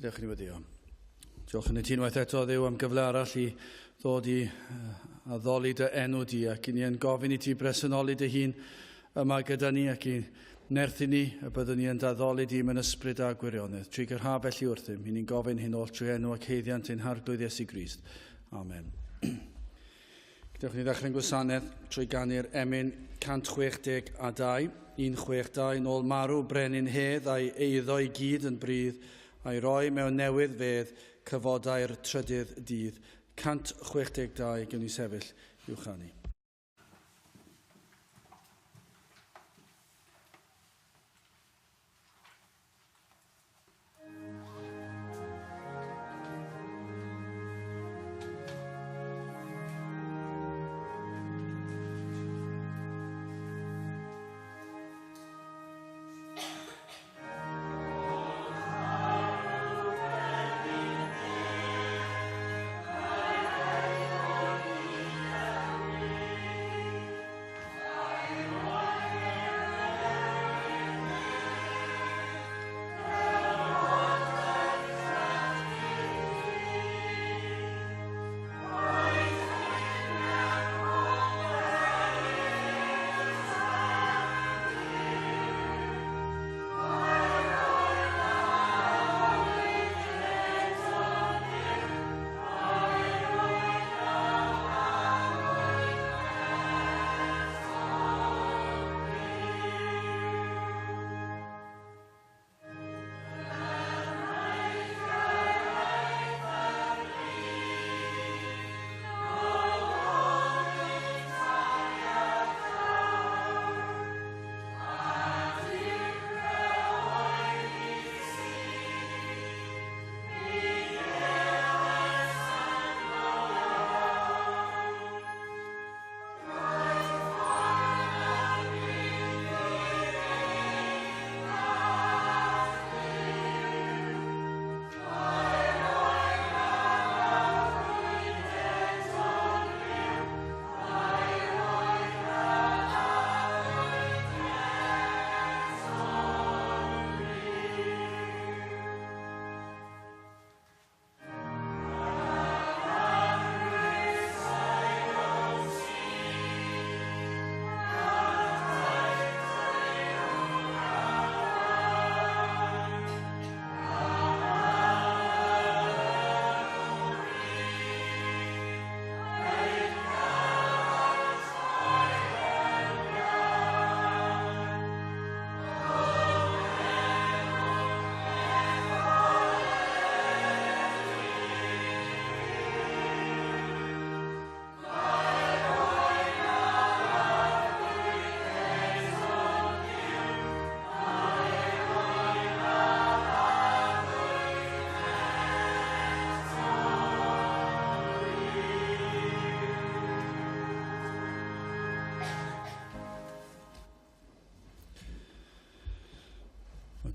Gadewch i ni weddïo. Diolch yn y ti unwaith eto, Dduw, am gyfle arall i ddod i addoli dy enw di, ac i ni yn gofyn i ti bresenoli dy hun yma gyda ni ac i nerthu ni y byddwn ni yn d'addoli di mewn ysbryd a gwirionedd. Trwy gyrha felly wrthym, i ni'n gofyn hyn oll trwy enw ac haeddiant ein Harglwydd Iesu Grist. Amen. Gadewch i ni ddechrau'n gwasanaeth trwy ganu'r emyn 162, 162, nôl marw brenin hedd a'i eiddo i gyd yn brudd, a'i roi mewn newydd fedd cyfodau'r trydydd dydd. 162, gewn ni sefyll i'w chanu.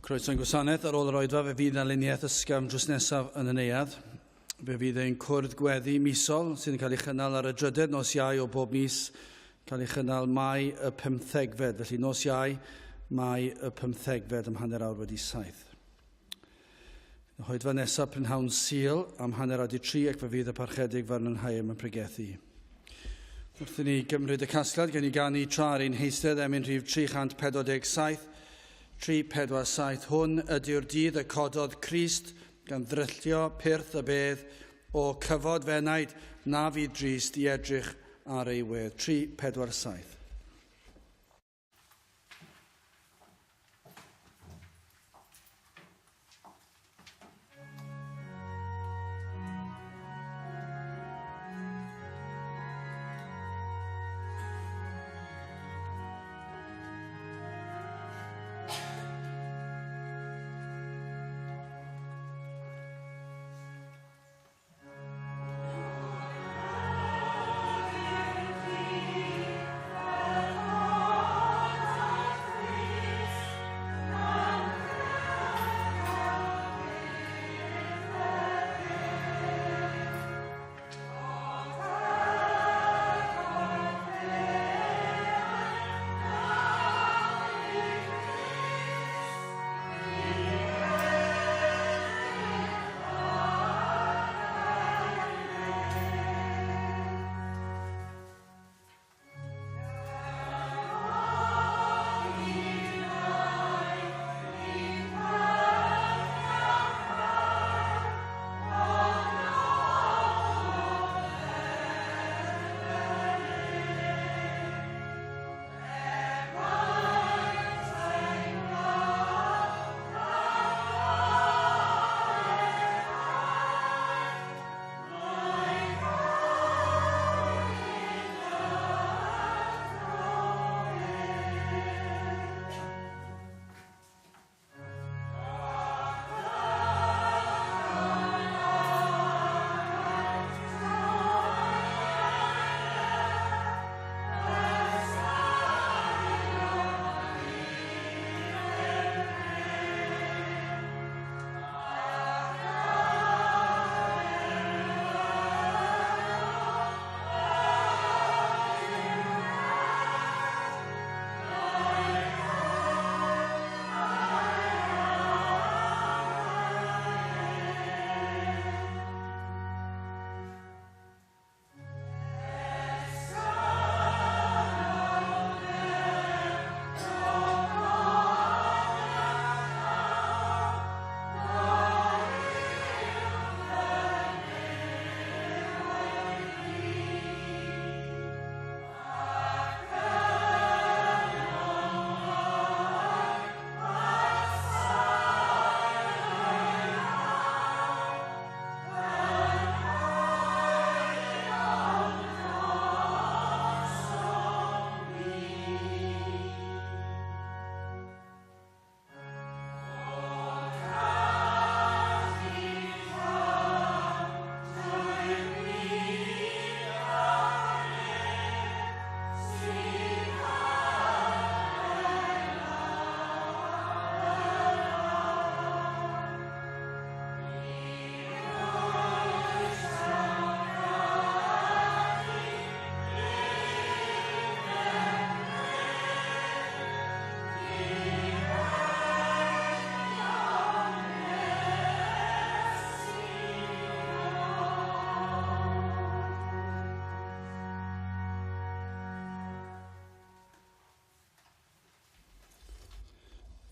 Croeso i'n gwasanaeth ar ôl yr oedfa, fe fydd yna luniaeth ysgafn drws nesaf yn y neuadd. Fe fydd ein cwrdd gweddi misol sydd yn cael ei chynnal ar y drydedd nos Iau o bob mis cael ei chynnal Mai y pymthegfed. Felly nos Iau, Mai y pymthegfed am 7:30. Y hoedfa nesaf prynhawn Sul am 3:30 ac fe fydd y Parchedig Vernon Higham yn pregethu. Wrth i ni gymryd y casgliad, gen i ganu tra ar ein heistedd emyn rhif 347, 347. Hwn ydyw'r dydd y cododd Crist gan ddryllio pyrth y bedd o cyfod f'enaid na fydd drist i edrych ar ei wedd. 347.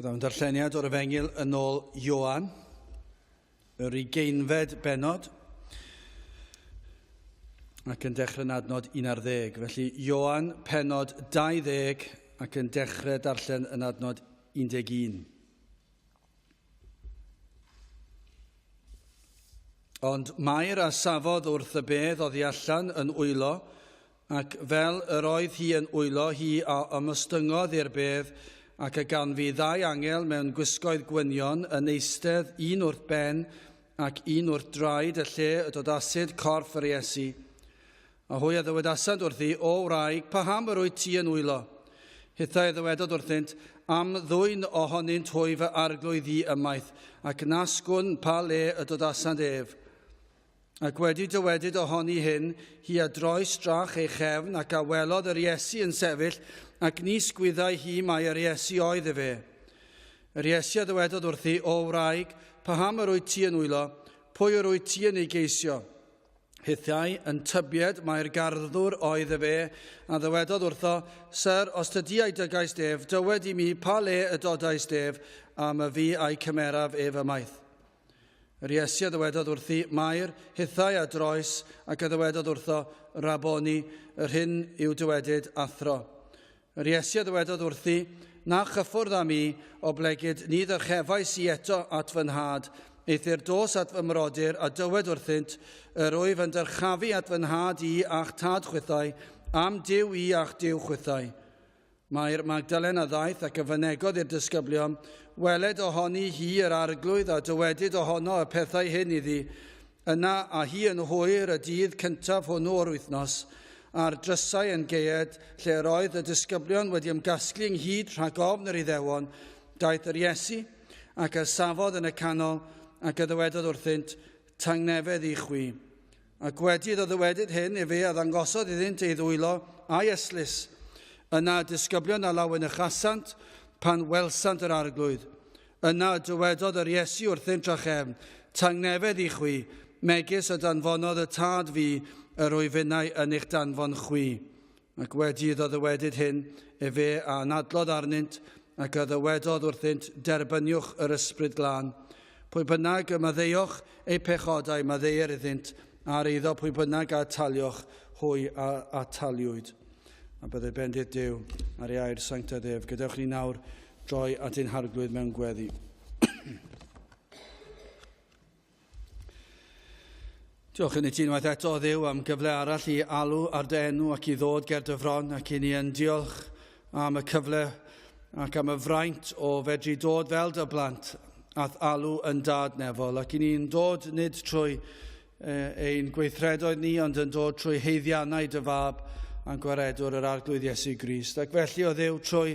Byddwn darlleniad o'r Efengyl yn ôl Ioan, yr ugeinfed bennod, ac yn dechrau yn adnod 11. Felly Ioan pennod 20 ac yn dechrau darllen yn adnod 11. Ond Mair a safodd wrth y bedd oddi allan yn wylo, ac fel yr oedd hi yn wylo, hi a ymostyngodd i'r bedd, ac a ganfu ddau angel mewn gwisgoedd gwynion yn eistedd un wrth ben ac un wrth draed y lle y dodasid corff yr Iesu. A hwy a ddywedasant wrthi, O wraig, paham yr wyt ti yn wylo? Hithau a ddywedodd wrthynt, Am ddwyn ohonynt hwy fy arglwydd i ymaith, ac nas gwn pa le y dodasant ef. Ac wedi dywedyd ohoni hyn, hi a droes drach ei chefn, ac a welodd yr Iesu yn sefyll, ac nis gwyddai hi mai yr Iesu oedd efe. Yr Iesu a ddywedodd wrthi, O wraig, paham yr wyt ti yn wylo? Pwy yr wyt ti yn ei geisio? Hithau yn tybied mai'r garddwr oedd efe, a ddywedodd wrtho, Syr, os tydi a'i dygaist ef, dywed i mi pa le y dodaist ef, am y fi a'i cymeraf ef ymaith. Yr Iesu a ddywedodd wrthi, Mair. Hithau a droes, ac a ddywedodd wrtho, Rabboni, yr hyn yw dywedyd, Athro. Yr Iesu a ddywedodd wrthi, Na chyffwrdd â mi, oblegid ni ddyrchefais i eto at fy nhad, eithr dos at fy mrodyr a dywed wrthynt, Yr wyf yn dyrchafu at fy nhad i a'ch tad chwithau, a'm Duw i a'ch Duw chwithau. Mae'r Magdalen a ddaeth ac a fynegodd i'r disgyblion, weled ohoni hi yr Arglwydd a dywedyd ohono y pethau hyn iddi. Yna, a hi yn hwyr y dydd cyntaf hwnnw o'r wythnos, a'r drysau yn gaead, lle yr oedd y disgyblion wedi ymgasglu ynghyd rhag ofn yr Iddewon, daeth yr Iesu, ac a safodd yn y canol, ac a ddywedodd wrthynt, Tangnefedd i chwi. Ac wedi iddo ddywedyd hyn, efe a ddangosodd iddynt ei ddwylo a'i eslys. Yna y disgyblion a lawenychasant pan welsant yr Arglwydd. Yna y dywedodd yr Iesu wrthynt drachefn, Tangnefedd i chwi, megis y danfonodd y Tad fi, yr wyf finnau yn eich danfon chwi. Ac wedi iddo ddywedyd hyn, efe a anadlodd arnynt, ac a ddywedodd wrthynt, Derbyniwch yr Ysbryd Glân. Pwy bynnag y maddeuoch eu pechodau, maddeuir iddynt, a'r eiddo pwy bynnag a atalioch, hwy a ataliwyd. A byddai bendith Duw ar ei air sanctaidd ef. Gadewch ni nawr droi at ein Harglwydd mewn gweddi. Diolch yn i ti unwaith eto, Dduw, am gyfle arall i alw ar dy enw ac i ddod ger dy fron, ac i ni yn diolch am y cyfle ac am y fraint o fedru dod fel dy blant ath alw yn dad nefol, ac i ni'n dod nid trwy ein gweithredoedd ni, ond yn dod trwy haeddiannau dy fab a'n gwaredwr yr Arglwydd Iesu Grist. Ac felly, o Dduw, trwy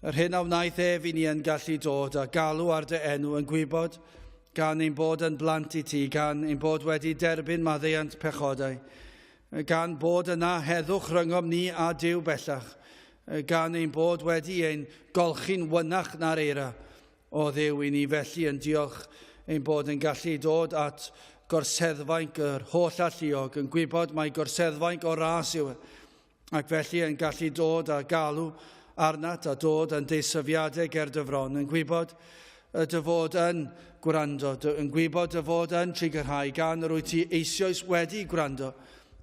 yr hyn a wnaeth ef i ni yn gallu dod a galw ar dy enw yn gwybod gan ein bod yn blant i ti, gan ein bod wedi derbyn maddeuant pechodau, gan bod yna heddwch rhyngom ni a Duw bellach, gan ein bod wedi ein golchi'n wynach na'r eira, O Dduw, i ni felly yn diolch ein bod yn gallu dod at gorseddfainc yr holl alluog, yn gwybod mai gorseddfainc o ras yw e, ac felly yn gallu dod a galw arnat a dod yn deisyfiadau ger dy fron, yn gwybod y dy fod yn gwrando, yn gwybod dy fod yn trugarhau gan yr wyt ti eisoes wedi gwrando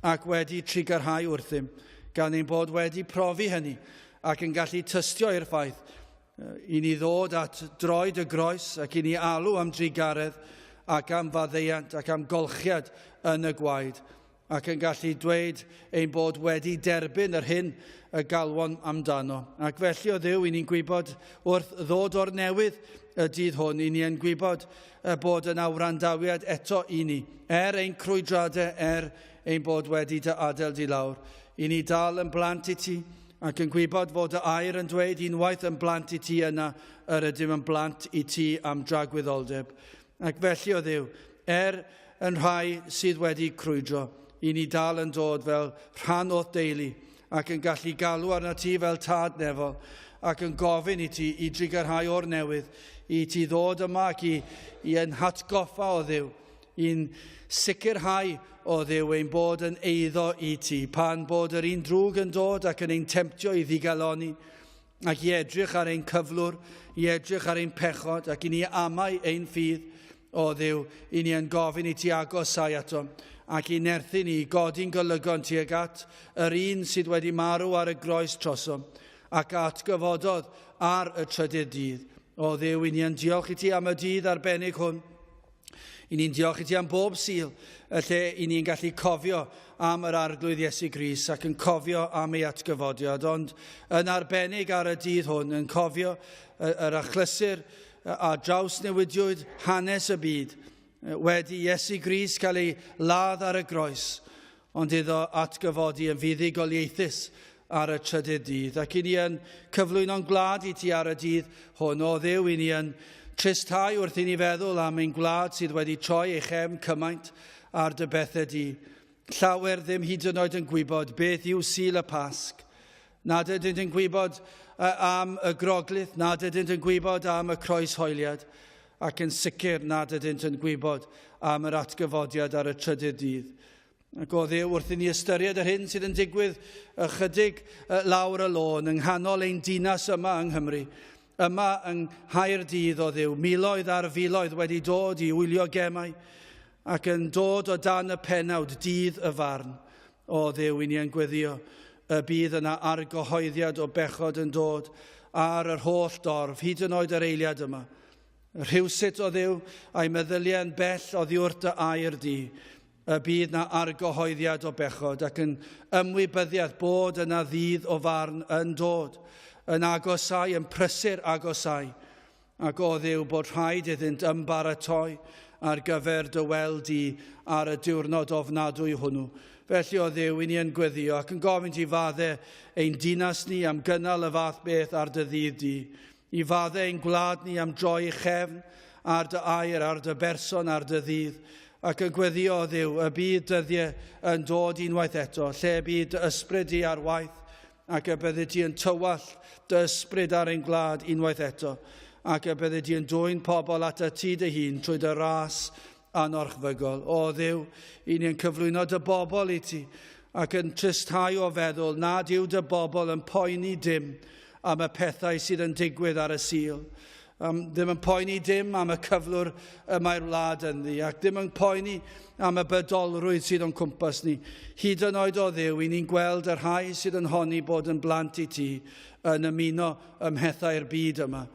ac wedi trugarhau wrthym, gan ein bod wedi profi hynny ac yn gallu tystio i'r ffaith i ni ddod at droed y groes ac i ni alw am drugaredd ac am faddeuant ac am golchiad yn y gwaed, ac yn gallu dweud ein bod wedi derbyn yr hyn y galwon amdano. Ac felly o Dduw, i ni'n gwybod wrth ddod o'r newydd y dydd hwn, i ni yn gwybod y bod yna wrandawiad eto i ni, er ein crwydradau, er ein bod wedi dy adael di lawr. I ni dal yn blant i ti, Ac yn gwybod fod dy air yn dweud unwaith yn blant i ti yna yr ydym yn blant i ti am dragwyddoldeb. Ac felly o Dduw, er yn rhai sydd wedi crwydro, i ni dal yn dod fel rhan o'th deulu ac yn gallu galw arna ti fel tad nefol ac yn gofyn i ti i drugarhau o'r newydd, i ti ddod yma ac i, i yn hatgoffa o Dduw I'n sicrhau, o Dduw, ein bod yn eiddo i ti, pan bod yr un drwg yn dod ac yn ein temtio i ddigalonni, ac i edrych ar ein cyflwr, i edrych ar ein pechod ac i ni amau ein ffydd. O Dduw, i ni yn gofyn i ti agosau ato ac i nerthu ni i godi'n golygon tuag at yr un sydd wedi marw ar y groes trosom ac atgyfododd ar y trydydd dydd. O Dduw, i ni yn diolch i ti am y dydd arbennig hwn. I ni'n diolch i ti am bob Sul, y lle i ni'n gallu cofio am yr Arglwydd Iesu Grist ac yn cofio am ei atgyfodiad, ond yn arbennig ar y dydd hwn, yn cofio yr achlysur a drawsnewidiwyd hanes y byd wedi Iesu Grist cael ei ladd ar y groes, ond iddo atgyfodi yn fuddugoliaethus ar y trydydd dydd. Ac i ni yn cyflwyno'n gwlad i ti ar y dydd hwn. O Dduw, i ni yn tristhau wrth i ni feddwl am ein gwlad sydd wedi troi ei chefn cymaint ar dy bethau di. Llawer ddim hyd yn oed yn gwybod beth yw Sul y Pasg. Nad ydynt yn gwybod am y groglith, nad ydynt yn gwybod am y croeshoeliad, ac yn sicr nad ydynt yn gwybod am yr atgyfodiad ar y trydydd dydd. Ac o Dduw, wrth i ni ystyried yr hyn sydd yn digwydd ychydig lawr y lôn yng nghanol ein dinas yma yng Nghymru, yma yng Nghaerdydd o Dduw, miloedd ar filoedd wedi dod i wylio gemau ac yn dod o dan y pennawd dydd y farn. O Dduw, i ni yn gweddio y bydd yna argyhoeddiad o bechod yn dod ar yr holl dorf, hyd yn oed yr eiliad yma. Rhywsut o Dduw, a'i meddyliau yn bell oddi wrth dy air di, y bydd na argyhoeddiad o bechod ac yn ymwybyddiaeth bod yna ddydd o farn yn dod, yn agosau, yn prysur agosau, ac o Dduw bod rhaid iddynt ymbaratoi ar gyfer dy weld di ar y diwrnod ofnadwy hwnnw. Felly o Dduw, i ni yn gweddio ac yn gofyn ti fadde ein dinas ni am gynnal y fath beth ar dy ddydd di, i fadde ein gwlad ni am droi ei chefn ar dy air, ar dy berson, ar dy ddydd, ac yn gweddio o Dduw, y bydd dyddiau yn dod unwaith eto, lle bydd dy ysbryd di ar waith, ac y byddi di yn tywallt dy ysbryd ar ein gwlad unwaith eto, ac y byddi di yn dwyn pobl at y ti dy hun trwy dy ras anorchfygol. O Dduw, i ni yn cyflwyno dy bobl i ti, ac yn tristhau o feddwl nad yw dy bobl yn poeni dim am y pethau sydd yn digwydd ar y Sul. Ddim yn poeni dim am y cyflwr y mae'r wlad ynddi, ac ddim yn poeni am y bydolrwydd sydd o'n cwmpas ni. Hyd yn oed o Dduw, i ni'n gweld y rhai sydd yn honni bod yn blant i ti yn ymuno ym mhethau'r byd yma.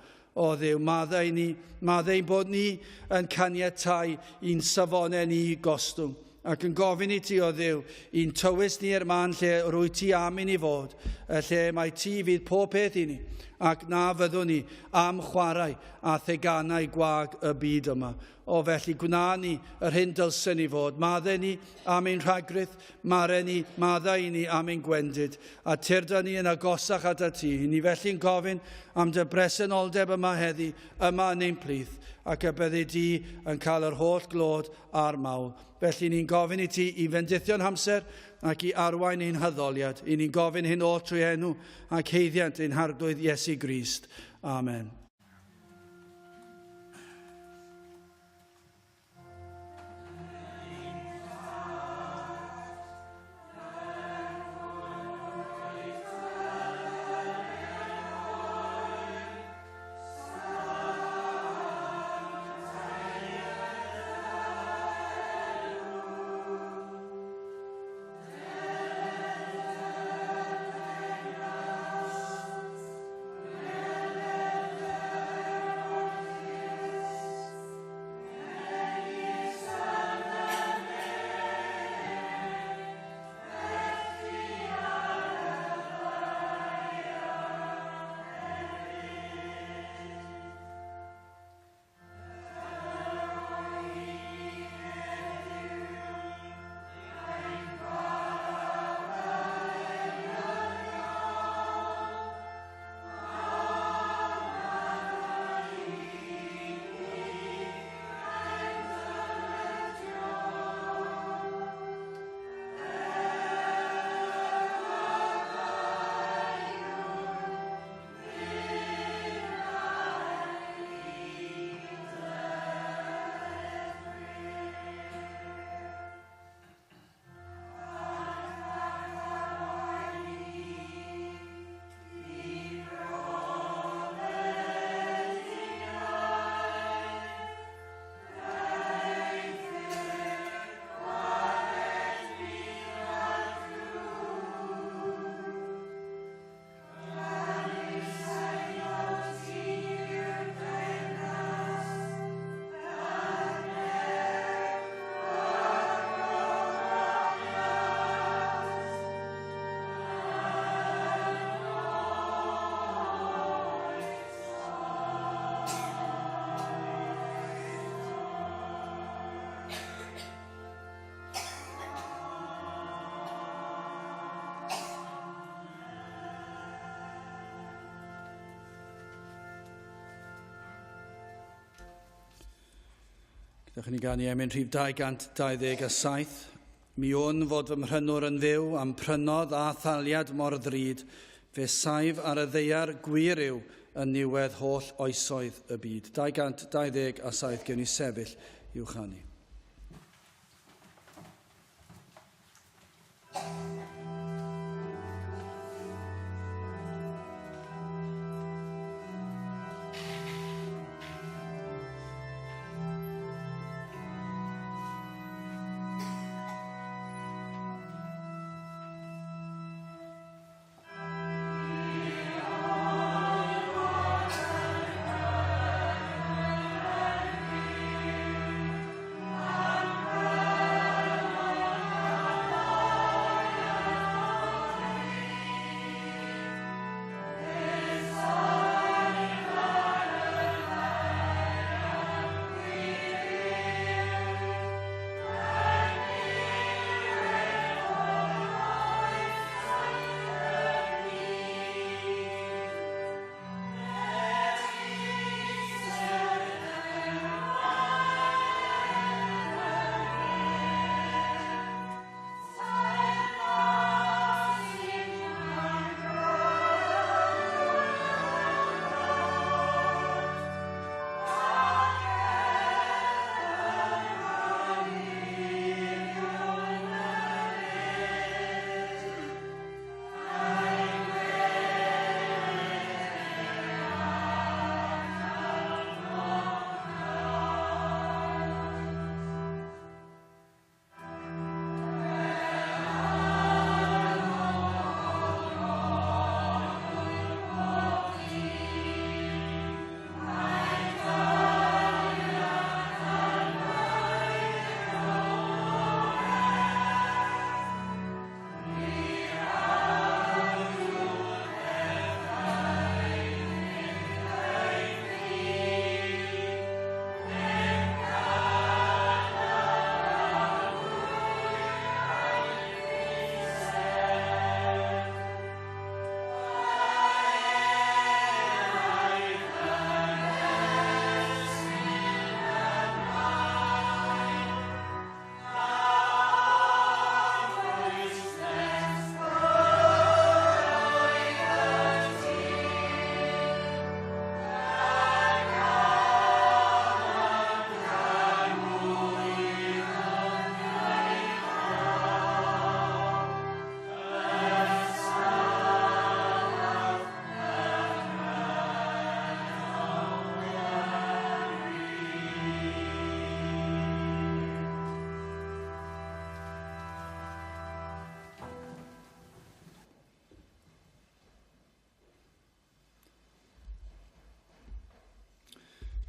O Dduw, maddau ni, maddau ein bod ni yn caniatáu i'n safonau ni gostwng, ac yn gofyn i ti, o Dduw, i'n tywys ni i'r man lle rwyt ti am i ni fod, y lle mae ti fydd pob peth i ni, ac na fyddwn ni am chwarae a theganau gwag y byd yma. O felly gwna ni yr hyn dylsen ni fod. Maddau ni am ein rhagrith, mare ni, maddau i ni am ein gwendid, a tyrda ni yn agosach at ti. I ni felly'n gofyn am dy bresenoldeb yma heddi, yma yn ein plith, ac y byddi di yn cael yr holl glod a'r mawl. Felly ni'n gofyn i ti i fendithio'n hamser ac i arwain ein haddoliad. I ni'n gofyn hyn oll trwy enw ac haeddiant ein Harglwydd Iesu Grist. Amen. Dewch i ni ganu emyn rhif 227. Mi wn fod fy mhrynwr yn fyw, am prynodd a thaliad mor ddrud, fe saif ar y ddaear gwir yw yn niwedd holl oesoedd y byd. 227 gewn ni sefyll i'w chanu.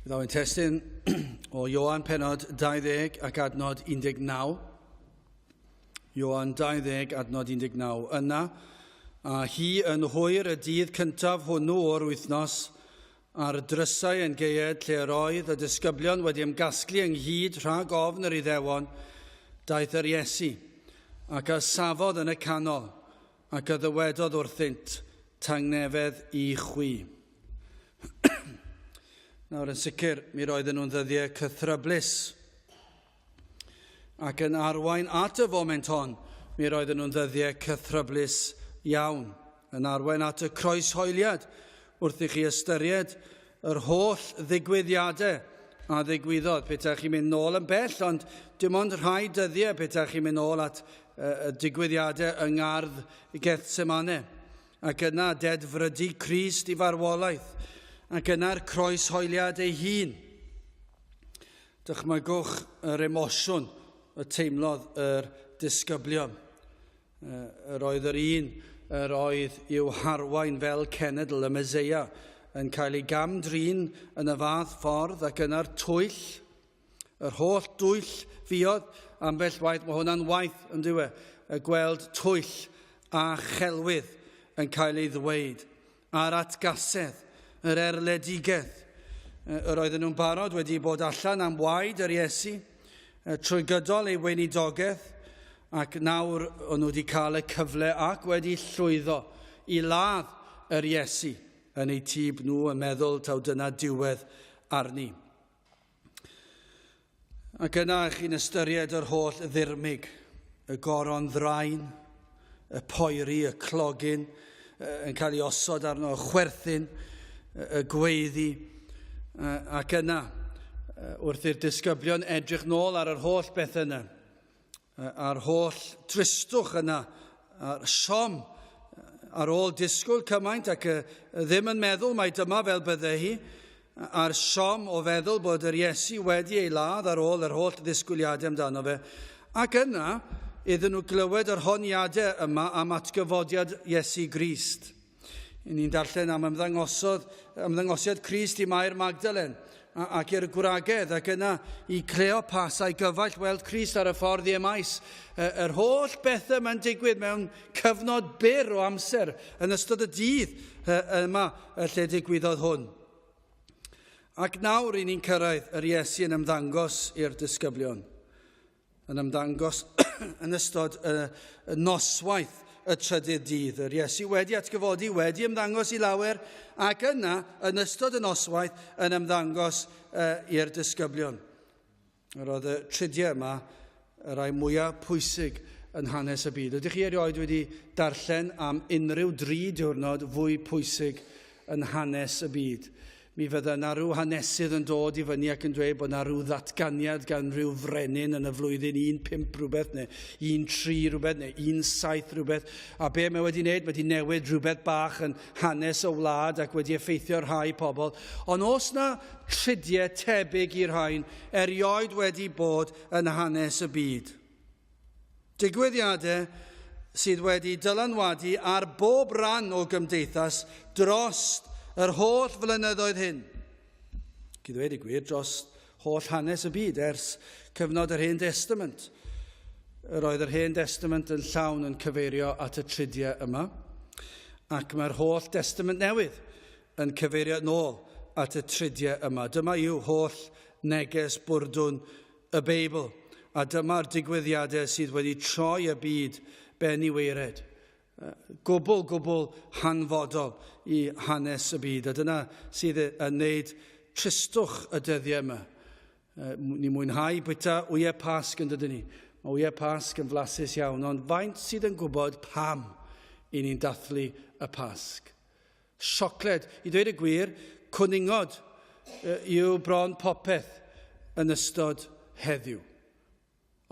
Ddaw ein testun o Ioan penod 20 ac adnod 19. Ioan 20 adnod 19. Yna, a hi yn hwyr y dydd cyntaf hwnnw o'r wythnos, a'r drysau yn gaead lle yr oedd y disgyblion wedi ymgasglu ynghyd rhag ofn yr Iddewon, daeth yr Iesu, ac a safodd yn y canol, ac a ddywedodd wrthynt, Tangnefedd i chwi. Nawr, yn sicr, mi roedden nhw'n ddyddiau cythryblus ac yn arwain at y foment hon, mi roedden nhw'n ddyddiau cythryblus iawn, yn arwain at y croeshoeliad wrth i chi ystyried yr holl ddigwyddiadau a ddigwyddodd. Petaech chi'n mynd nôl yn bell, ond dim ond rhai dyddiau petaech chi'n mynd nôl at y digwyddiadau yng ngardd Gethsemane. Ac yna dedfrydu Crist i farwolaeth, ac yna'r croeshoeliad ei hun. Dychmygwch yr emosiwn y teimlodd yr disgyblion. Yr oedd yr un yr oedd i'w harwain fel cenedl y Meseia yn cael ei gam-drin yn y fath ffordd ac yna'r twyll, yr holl dwyll fuodd, ambell waith, mae hwnna'n waith yn dyw e, y gweld twyll a chelwydd yn cael ei ddweud, a'r atgasedd, yr erledigaeth. Yr oedden nhw'n barod wedi bod allan am waed yr Iesu trwy gydol ei weinidogaeth, ac nawr o'n nhw wedi cael y cyfle ac wedi llwyddo i ladd yr Iesu yn eu tyb nhw yn meddwl taw dyna diwedd arni. Ac yna chi'n ystyried yr holl ddirmyg, y goron ddrain, y poeri, y clogyn yn cael ei osod arno, y chwerthin, y gweiddi, ac yna, wrth i'r disgyblion edrych nôl ar yr holl beth yna, a'r holl dristwch yna, a'r siom ar ôl disgwyl cymaint ac ddim yn meddwl mai dyma fel bydde hi, a'r siom o feddwl bod yr Iesu wedi ei ladd ar ôl yr holl ddisgwyliadau amdano fe, ac yna iddyn nhw glywed yr honiadau yma am atgyfodiad Iesu Grist. I ni'n darllen am ymddangosodd, ymddangosiad Crist i Mair Magdalen ac i'r gwragedd, ac yna i Cleopas a'i gyfaill weld Crist ar y ffordd i Emmaus. Yr holl bethau mae'n digwydd mewn cyfnod byr o amser yn ystod y dydd yma lle digwyddodd hwn. Ac nawr i ni'n cyrraedd yr Iesu yn ymddangos i'r disgyblion. yn ymddangos yn ystod y, y noswaith y trydydd dydd. Yr Iesu wedi atgyfodi, wedi ymddangos i lawer, ac yna, yn ystod y noswaith, yn ymddangos uh, i'r disgyblion. Yr oedd y tridiau yma y rhai mwyaf pwysig yn hanes y byd. Ydych chi erioed wedi darllen am unrhyw dri diwrnod fwy pwysig yn hanes y byd? Mi fydda 'na ryw hanesydd yn dod i fyny ac yn dweud bod 'na ryw ddatganiad gan ryw frenin yn y flwyddyn 15 rhywbeth neu 13 rhywbeth neu 17 rhywbeth. A be mae wedi wneud? Mae wedi newid rhywbeth bach yn hanes y wlad ac wedi effeithio rhai pobl. Ond os na tridiau tebyg i'r rhain erioed wedi bod yn hanes y byd. Digwyddiadau sydd wedi dylanwadu ar bob ran o gymdeithas dros yr holl flynyddoedd hyn. Ac i ddweud y gwir, dros holl hanes y byd ers cyfnod yr Hen Destament. Yr oedd yr Hen Destament yn llawn yn cyfeirio at y tridiau yma, ac mae'r holl Destament Newydd yn cyfeirio nôl at y tridiau yma. Dyma yw holl neges bwrdwn y Beibl, a dyma'r digwyddiadau sydd wedi troi y byd ben i waered. Gwbl, gwbl hanfodol i hanes y byd, a dyna sydd yn wneud tristwch y dyddiau yma. Ni'n mwynhau bwyta wyau Pasg yn dydyn ni. Mae wyau Pasg yn flasus iawn, ond faint sydd yn gwybod pam i ni'n dathlu y Pasg? Siocled, i ddweud y gwir, cwningod yw bron popeth yn ystod heddiw.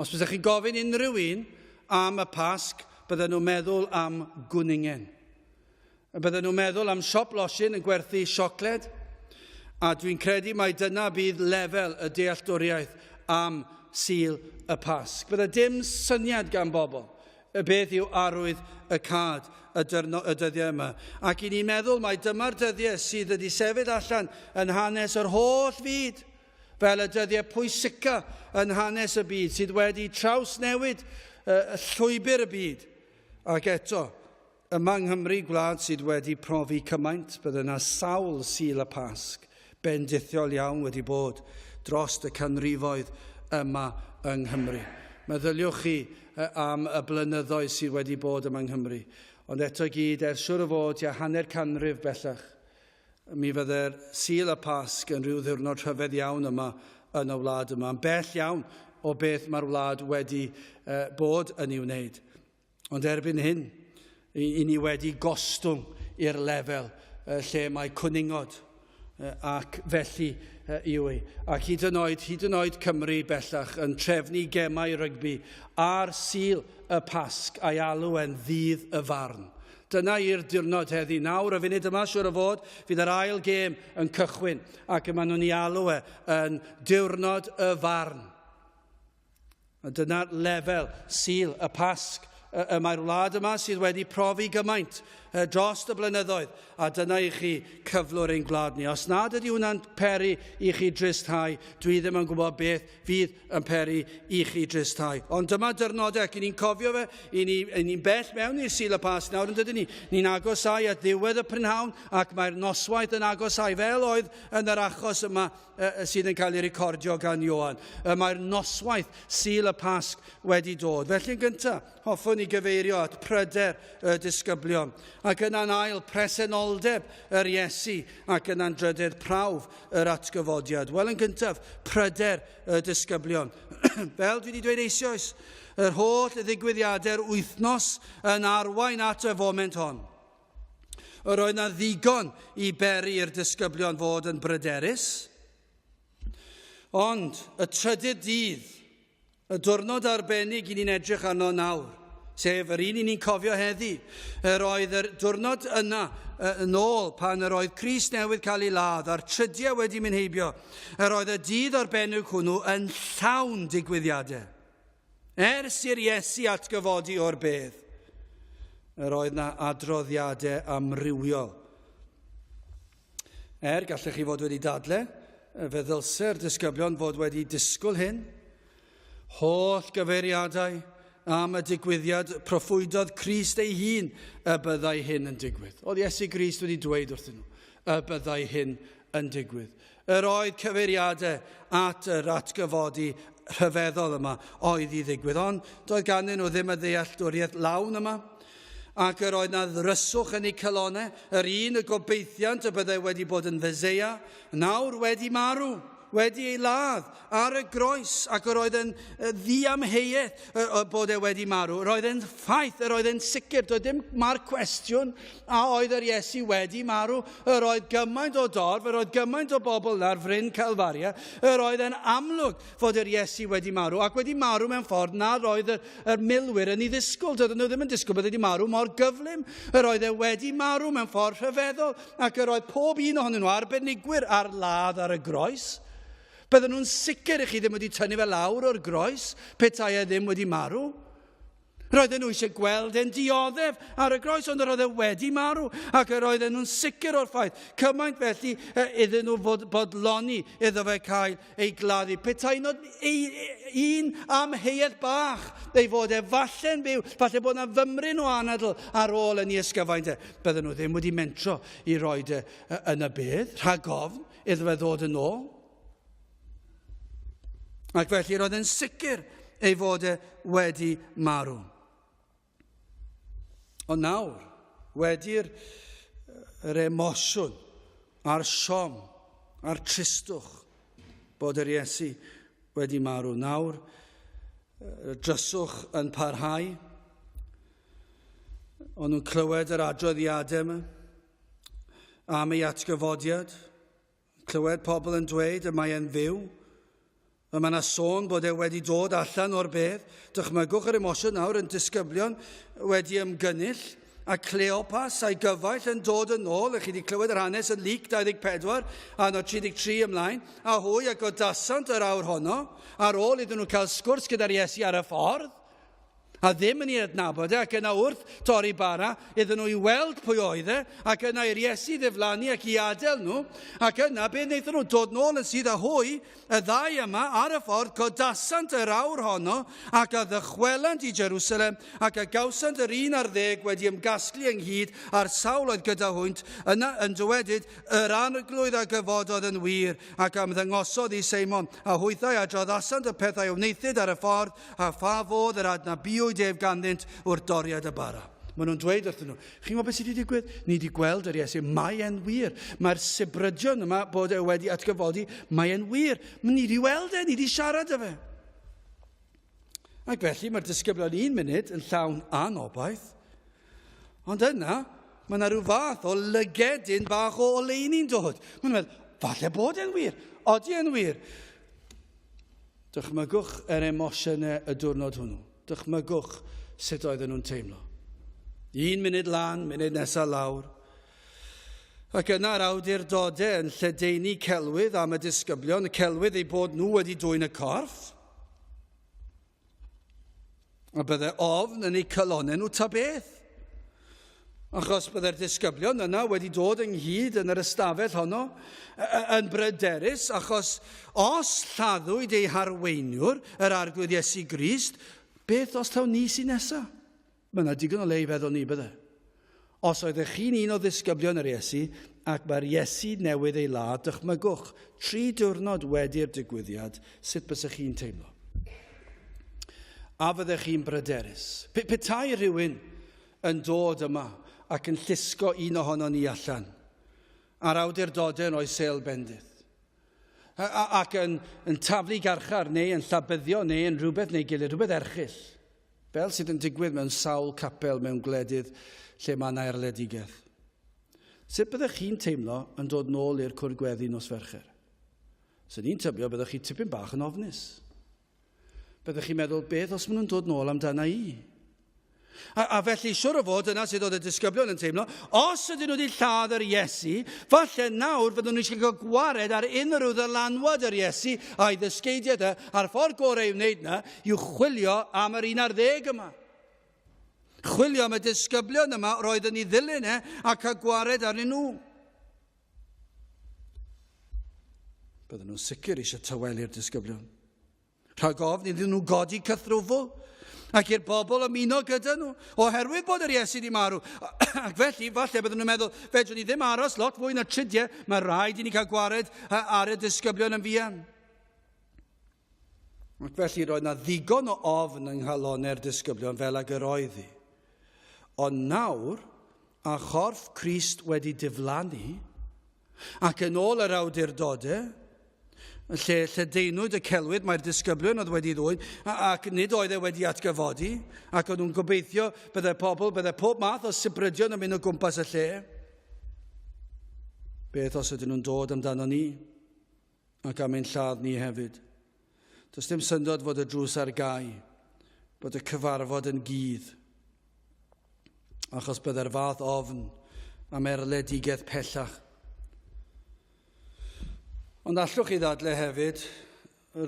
Os byddech chi'n gofyn unrhyw un am y Pasg, bydden nhw'n meddwl am gwningen. Bydden nhw'n meddwl am siop losin yn gwerthu siocled, a dwi'n credu mai dyna bydd lefel y dealltwriaeth am Sul y Pasg. Bydde dim syniad gan bobl Y beth yw arwydd y cad y, dyrno, y dyddiau yma. Ac i ni'n meddwl mai dyma'r dyddiau sydd wedi sefyll allan yn hanes yr holl fyd, fel y dyddiau pwysica yn hanes y byd, sydd wedi trawsnewid y llwybr y byd. Ac eto, yma yng Nghymru, gwlad sydd wedi profi cymaint, bydde yna sawl Sul y Pasg bendithiol iawn wedi bod dros y canrifoedd yma yng Nghymru. Meddyliwch chi am y blynyddoedd sydd wedi bod yma yng Nghymru. Ond eto i gyd, ers siwr o fod tua hanner canrif bellach, mi fydde'r Sul y Pasg yn rhyw ddiwrnod rhyfedd iawn yma yn y wlad yma, yn bell iawn o beth mae'r wlad wedi bod yn ei wneud. Ond erbyn hyn, i, i ni wedi gostwng i'r lefel lle mae cwningod ac felly yw ei. Ac hyd yn oed, hyd yn oed Cymru bellach yn trefnu gemau rygbi ar Sul y Pasg a'i alw e'n ddydd y farn. Dyna i'r diwrnod heddi. Nawr, y funud yma, siwr o fod, fydd yr ail gêm yn cychwyn ac y maen nhw'n ei alw e yn diwrnod y farn. A dyna'r lefel Sul y Pasg y mae'r wlad yma sydd wedi profi gymaint dros y blynyddoedd, a dyna i chi cyflwr ein gwlad ni. Os nad ydy hwnna'n peri i chi dristhau, dwi ddim yn gwybod beth fydd yn peri i chi dristhau. Ond dyma dyrnodau, ac i ni'n cofio fe, i ni'n ni bell mewn i'r Sul y Pasg nawr yn dydyn ni. Ni'n agosau at ddiwedd y prynhawn, ac mae'r noswaith yn agosau, fel oedd yn yr achos yma sydd yn cael ei recordio gan Ioan. Mae'r noswaith Sul y Pasg wedi dod. Felly yn gyntaf, hoffwn i i gyfeirio at pryder y disgyblion, ac yna'n ail presenoldeb yr Iesu, ac yna'n drydedd prawf yr atgyfodiad. Wel, yn gyntaf, pryder y disgyblion. Fel dwi wedi dweud eisoes, yr holl ddigwyddiadau'r wythnos yn arwain at y foment hon. Yr oedd na ddigon i beri i'r disgyblion fod yn bryderus. Ond y trydydd dydd, y diwrnod arbennig i ni'n edrych arno nawr, sef yr un i ni'n cofio heddi, yr oedd yr diwrnod yna yn ôl pan yr oedd Crist newydd cael ei ladd a'r trydiau wedi mynd heibio, yr oedd y dydd arbennig hwnnw yn llawn digwyddiadau. Ers i'r Iesu atgyfodi o'r bedd, yr oedd na adroddiadau amrywiol. Er, gallech chi fod wedi dadle, fe ddylse'r disgyblion fod wedi disgwyl hyn. Holl gyfeiriadau am y digwyddiad proffwydodd Crist ei hun y byddai hyn yn digwydd. Oedd Iesu Grist wedi dweud wrthyn nhw y byddai hyn yn digwydd. Yr oedd cyfeiriadau at yr atgyfodi rhyfeddol yma oedd i ddigwydd, ond doedd ganddyn nhw ddim y ddealltwriaeth lawn yma, ac yr oedd na ddryswch yn eu calonau, yr un y gobeithiant y byddai wedi bod yn Feseia, nawr wedi marw, wedi ei ladd ar y groes, ac yr oedd yn ddiamheuaeth bod e wedi marw. Yr oedd yn ffaith, yr oedd yn sicr, doedd dim mae'r cwestiwn a oedd yr Iesu wedi marw. Yr oedd gymaint o dorf, yr oedd gymaint o bobl ar fryn Calfaria, yr oedd yn amlwg fod yr Iesu wedi marw, ac wedi marw mewn ffordd nad oedd yr, yr milwyr yn ei ddisgwyl. Doedden nhw ddim yn disgwyl bod wedi marw mor gyflym. Yr oedd e wedi marw mewn ffordd rhyfeddol, ac yr oedd pob un ohonyn nhw arbenigwyr ar ladd ar y groes. Bydden nhw'n sicr i chi ddim wedi tynnu fe lawr o'r groes petai e ddim wedi marw. Roedden nhw eisiau gweld e'n dioddef ar y groes, ond yr oedd e wedi marw, ac yr oedden nhw'n sicr o'r ffaith, cymaint felly iddyn nhw fod bodloni iddo fe cael ei gladdu. Petai nod un amheuaeth bach ei fod e falle'n byw, falle bod yna fymryn o anadl ar ôl yn ei ysgyfaint e. Bydden nhw ddim wedi mentro i roed e yn y bedd, rhag ofn iddo fe ddod yn ôl. Ac felly roedd yn sicr ei fod e wedi marw. Ond nawr, wedi'r yr emosiwn a'r siom a'r tristwch bod yr Iesu wedi marw, nawr y dryswch yn parhau. O'n nhw'n clywed yr adroddiadau yma am ei atgyfodiad. Clywed pobl yn dweud y mae e'n fyw. Y mae yna sôn bod e wedi dod allan o'r bedd. Dychmygwch yr emosiwn nawr yn disgyblion wedi ymgynnull a Cleopas a'i gyfaill yn dod yn ôl. Ych chi wedi clywed yr hanes yn Luc 24 a no 33 ymlaen. A hwy a godasant yr awr honno ar ôl iddyn nhw cael sgwrs gyda'r Iesu ar y ffordd. A ddim yn ei adnabod e, ac yna wrth torri bara, iddyn nhw i weld pwy oedd e, ac yna i'r Iesu ddiflannu ac i adael nhw, ac yna be wnaethon nhw dod nôl yn sydd â hwy, y ddau yma, ar y ffordd, codasant yr awr honno, ac a ddychwelant i Jerusalem, ac a gawsant yr 11 wedi ymgasglu ynghyd a'r sawl oedd gyda hwynt, yna yn dywedyd, yr arglwydd a gyfododd yn wir, ac am ddangosodd i Seimon, a hwythau a droddasant y pethau a wnaethid ar y ffordd, A pha fodd yr adnabuwyd ef ganddynt wrth doriad y bara? Maen nhw'n dweud wrthyn nhw, chi'n gwybod beth sydd wedi digwydd? Ni wedi gweld yr Iesu, mae e'n wir. Mae'r sibrydion yma bod e wedi atgyfodi, mae e'n wir. Ni wedi weld e, ni wedi siarad â fe. Ac felly mae'r disgyblion un munud yn llawn anobaith, ond yna mae yna rhyw fath o lygedyn bach o oleuni'n dod. Mae'n meddwl, falle bod e'n wir, odi e'n wir. Dychmygwch yr emosiynau y diwrnod hwnnw. Dychmygwch sut oedden nhw'n teimlo. Un munud lan, munud nesaf lawr. Ac yna'r awdurdodau yn lledaenu celwydd am y disgyblion, y celwydd eu bod nhw wedi dwyn y corff. A bydde ofn yn eu calonnau nhw ta beth. Achos bydde'r disgyblion yna wedi dod ynghyd yn yr ystafell honno yn bryderus, achos os lladdwyd eu harweiniwr, yr Arglwydd Iesu Grist, beth os taw ni sy'n nesaf? Mae yna digon o le i feddwl ni, bydde. Os oeddech chi'n un o ddisgyblion yr Iesu, ac mae'r Iesu newydd ei ladd, dychmygwch, tri diwrnod wedi'r digwyddiad, sut bysech chi'n teimlo? A fyddech chi'n bryderus? Pe, petai rhywun yn dod yma ac yn llusgo un ohono ni allan, a'r awdurdodau yn rhoi sêl bendith, ac yn, yn taflu garchar neu yn llabyddio neu yn rhywbeth neu gilydd, rhywbeth erchyll, fel sydd yn digwydd mewn sawl capel mewn gwledydd lle mae yna erledigaeth. Sut byddech chi'n teimlo yn dod nôl i'r cwrdd gweddi nos Fercher? Swn i'n tybio byddech chi tipyn bach yn ofnus. Byddech chi'n meddwl, beth os maen nhw'n dod nôl amdana i? A, a felly, siwr o fod, dyna sydd oedd y disgyblion yn teimlo, os ydyn nhw wedi lladd yr Iesu, falle nawr fyddwn nhw eisiau cael gwared ar unrhyw ddylanwad yr Iesu a'i ddysgeidiaeth e, a'r ffordd gorau i'w wneud yna yw chwilio am yr un ar ddeg yma. Chwilio am y disgyblion yma roedd yn ei ddilyn e a cael gwared arnyn nhw. Bydden nhw'n sicr eisiau tawelu'r disgyblion. Rhag ofn iddyn nhw godi cythrwfl ac i'r bobl ymuno gyda nhw, oherwydd bod yr Iesu wedi marw. Ac felly, falle bydden nhw'n meddwl, fedrwn ni ddim aros lot fwy na tridiau, mae rhaid i ni cael gwared ar y disgyblion yn fuan. Ac felly roedd na ddigon o ofn yng nghalonau'r disgyblion fel ag yr oedd hi. Ond nawr, a chorff Crist wedi diflannu, ac yn ôl yr awdurdodau, lle lledaenwyd y celwydd mae'r disgyblion oedd wedi ddwyn, ac nid oedd e wedi atgyfodi, ac o'n nhw'n gobeithio byddai pobl, byddai pob math o sibrydion yn mynd o gwmpas y lle. Beth os ydyn nhw'n dod amdano ni? Ac am ein lladd ni hefyd. Does dim syndod fod y drws ar gau, bod y cyfarfod yn gudd, achos byddai'r fath ofn am erledigaeth pellach. Ond allwch chi ddadle hefyd,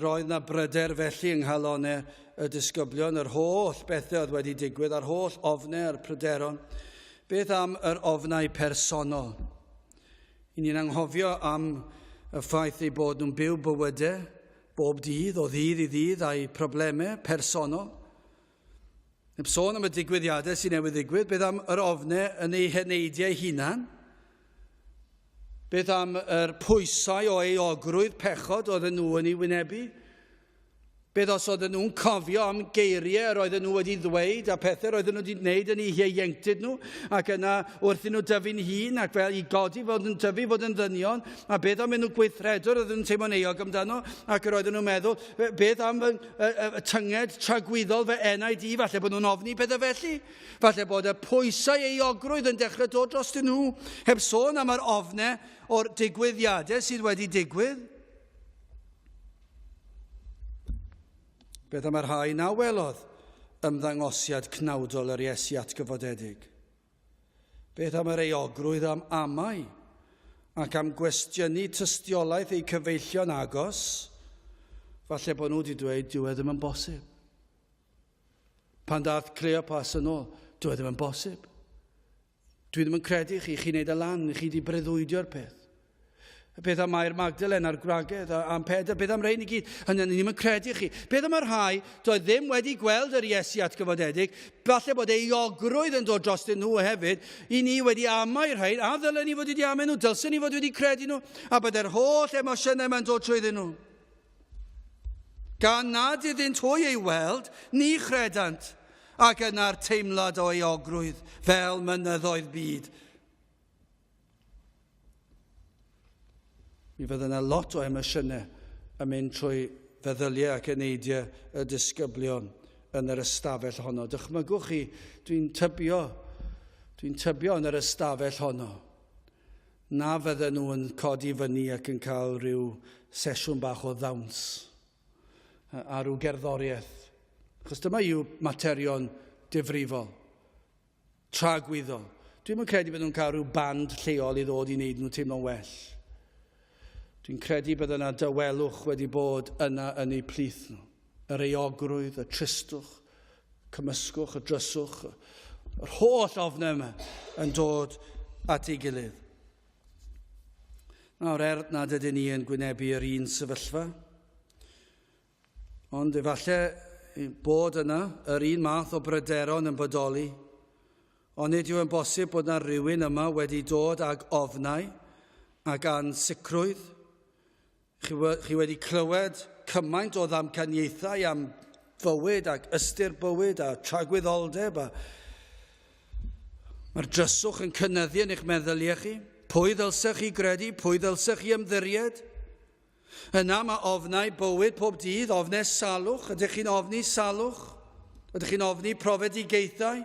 roedd na bryder felly yng nghalonau y disgyblion, yr holl bethau oedd wedi digwydd, a'r holl ofnau a'r pryderon. Beth am yr ofnau personol? I ni'n anghofio am y ffaith eu bod nhw'n byw bywydau bob dydd, o ddydd i ddydd, a'u problemau personol. Heb sôn am y digwyddiadau sy'n newydd ddigwydd, beth am yr ofnau yn eu heneidiau hunan? Beth am yr pwysau o euogrwydd pechod oedden nhw yn ei wynebu? Beth os oedden nhw'n cofio am geiriau yr oedden nhw wedi ddweud a pethau yr oedden nhw wedi gwneud yn eu hieuenctid nhw, ac yna wrth i nhw dyfu'n hun ac fel i godi fod yn tyfu fod yn ddynion, a beth am nhw gweithredwr oedden nhw'n teimlo'n euog amdano, ac yr oedden nhw'n meddwl, beth am y, y, y tynged tragwyddol fy enaid i, falle bod nhw'n ofni pethau felly, falle bod y pwysau euogrwydd yn dechrau dod drostyn nhw, heb sôn am yr ofnau o'r digwyddiadau sydd wedi digwydd. Beth am y rhai na welodd ymddangosiad cnawdol yr Iesu atgyfodedig? Beth am yr euogrwydd am amau ac am gwestiynu tystiolaeth eu cyfeillion agos? Falle bod nhw wedi dweud, dyw e ddim yn bosib. Pan dath Cleopas yn ôl, dyw e ddim yn bosib. Dwi ddim yn credu chi, chi'n neud y lan, chi wedi breuddwydio'r peth. Y beth am Mair Magdalen a'r gwragedd am Pedr, beth am rhain i gyd, hynny ni ddim yn credu chi. Beth am y rhai doedd ddim wedi gweld yr Iesu atgyfodedig, falle bod euogrwydd yn dod drostyn nhw hefyd, i ni wedi amau rhain, a ddylen ni fod wedi amau nhw, dylsen ni fod wedi credu nhw, a bod yr holl emosiynau yma'n dod trwyddyn nhw. Gan nad iddynt hwy ei weld, ni chredant, ac yna'r teimlad o euogrwydd fel mynyddoedd byd. Mi fydde yna lot o emosiynau yn mynd trwy feddyliau ac eneidiau y disgyblion yn yr ystafell honno. Dychmygwch chi, dwi'n tybio, dwi'n tybio yn yr ystafell honno, na fydden nhw yn codi fyny ac yn cael rhyw sesiwn bach o ddawns a rhyw gerddoriaeth. Achos dyma yw materion difrifol, tragwyddol. Dwi'm yn credu bod nhw'n cael rhyw band lleol i ddod i wneud nhw teimlo'n well. Dwi'n credu bod yna dawelwch wedi bod yna yn eu plith nhw. Yr euogrwydd, y tristwch, cymysgwch, y dryswch, yr holl ofnau yma yn dod at ei gilydd. Nawr, er nad ydyn ni yn gwynebu yr un sefyllfa, ond efallai bod yna yr un math o bryderon yn bodoli, ond nid yw yn bosib bod yna rhywun yma wedi dod ag ofnau ac ansicrwydd. Chi, chi wedi clywed cymaint o ddamcaniaethau am fywyd ac ystyr bywyd a tragwyddoldeb a mae'r dryswch yn cynyddu yn eich meddyliau chi. Pwy ddylsech chi gredu? Pwy ddylsech chi ymddiried? Yna mae ofnau bywyd pob dydd, ofnau salwch. Ydych chi'n ofni salwch? Ydych chi'n ofni profedigaethau?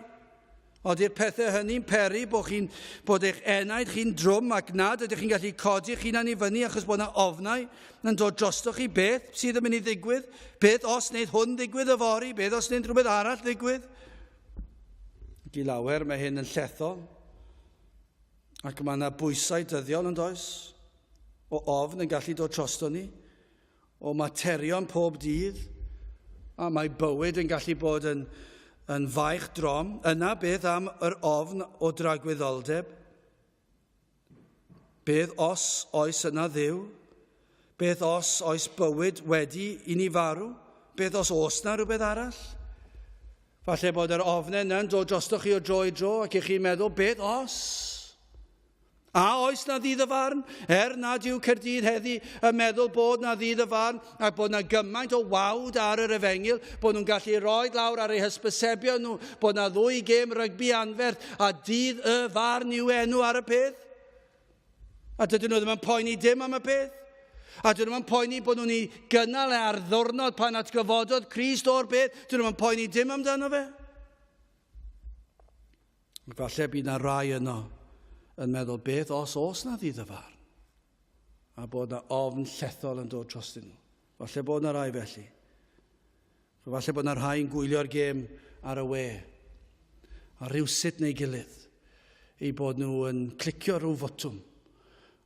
Ody'r pethau hynny'n peri bod, chi'n, bod eich enaid chi'n drwm ac nad ydych chi'n gallu codi eich hunan i fyny achos bod yna ofnau yn dod drostoch chi beth sydd yn mynd i ddigwydd? Beth os wneud hwn ddigwydd yfory? Beth os wneud rhywbeth arall ddigwydd? Ac i lawer mae hyn yn llethol. Ac mae yna bwysau dyddiol yn does? O ofn yn gallu dod drosto ni. O materion pob dydd, a mae bywyd yn gallu bod yn, yn faich drom, yna beth am yr ofn o dragwyddoldeb? Beth os oes yna Dduw? Beth os oes bywyd wedi i ni farw? Beth os oes na rhywbeth arall? Falle bod yr ofn yna'n dod drostoch chi o dro i dro ac i chi'n meddwl, beth os? A oes na ddydd y farn? Er nad yw Caerdydd heddi yn meddwl bod na ddydd y farn ac bod na gymaint o wawd ar yr efengyl, bod nhw'n gallu rhoi lawr ar eu hysbysebion nhw, bod na ddwy gêm rygbi anferth a dydd y farn yw enw ar y peth. A dydyn nhw ddim yn poeni dim am y peth. A dyn nhw'n poeni bod nhw'n ei gynnal e ar ddwrnod pan atgyfododd Crist o'r beth. Dyn nhw'n poeni dim amdano fe. Ac falle bydd na rai yno yn meddwl beth os oes na ddydd y farn a bod na ofn llethol yn dod drostyn nhw. Falle bod na rai felly. Falle bod na rhai yn gwylio'r gêm ar y we a rhywsut neu gilydd eu bod nhw yn clicio rhyw fotwm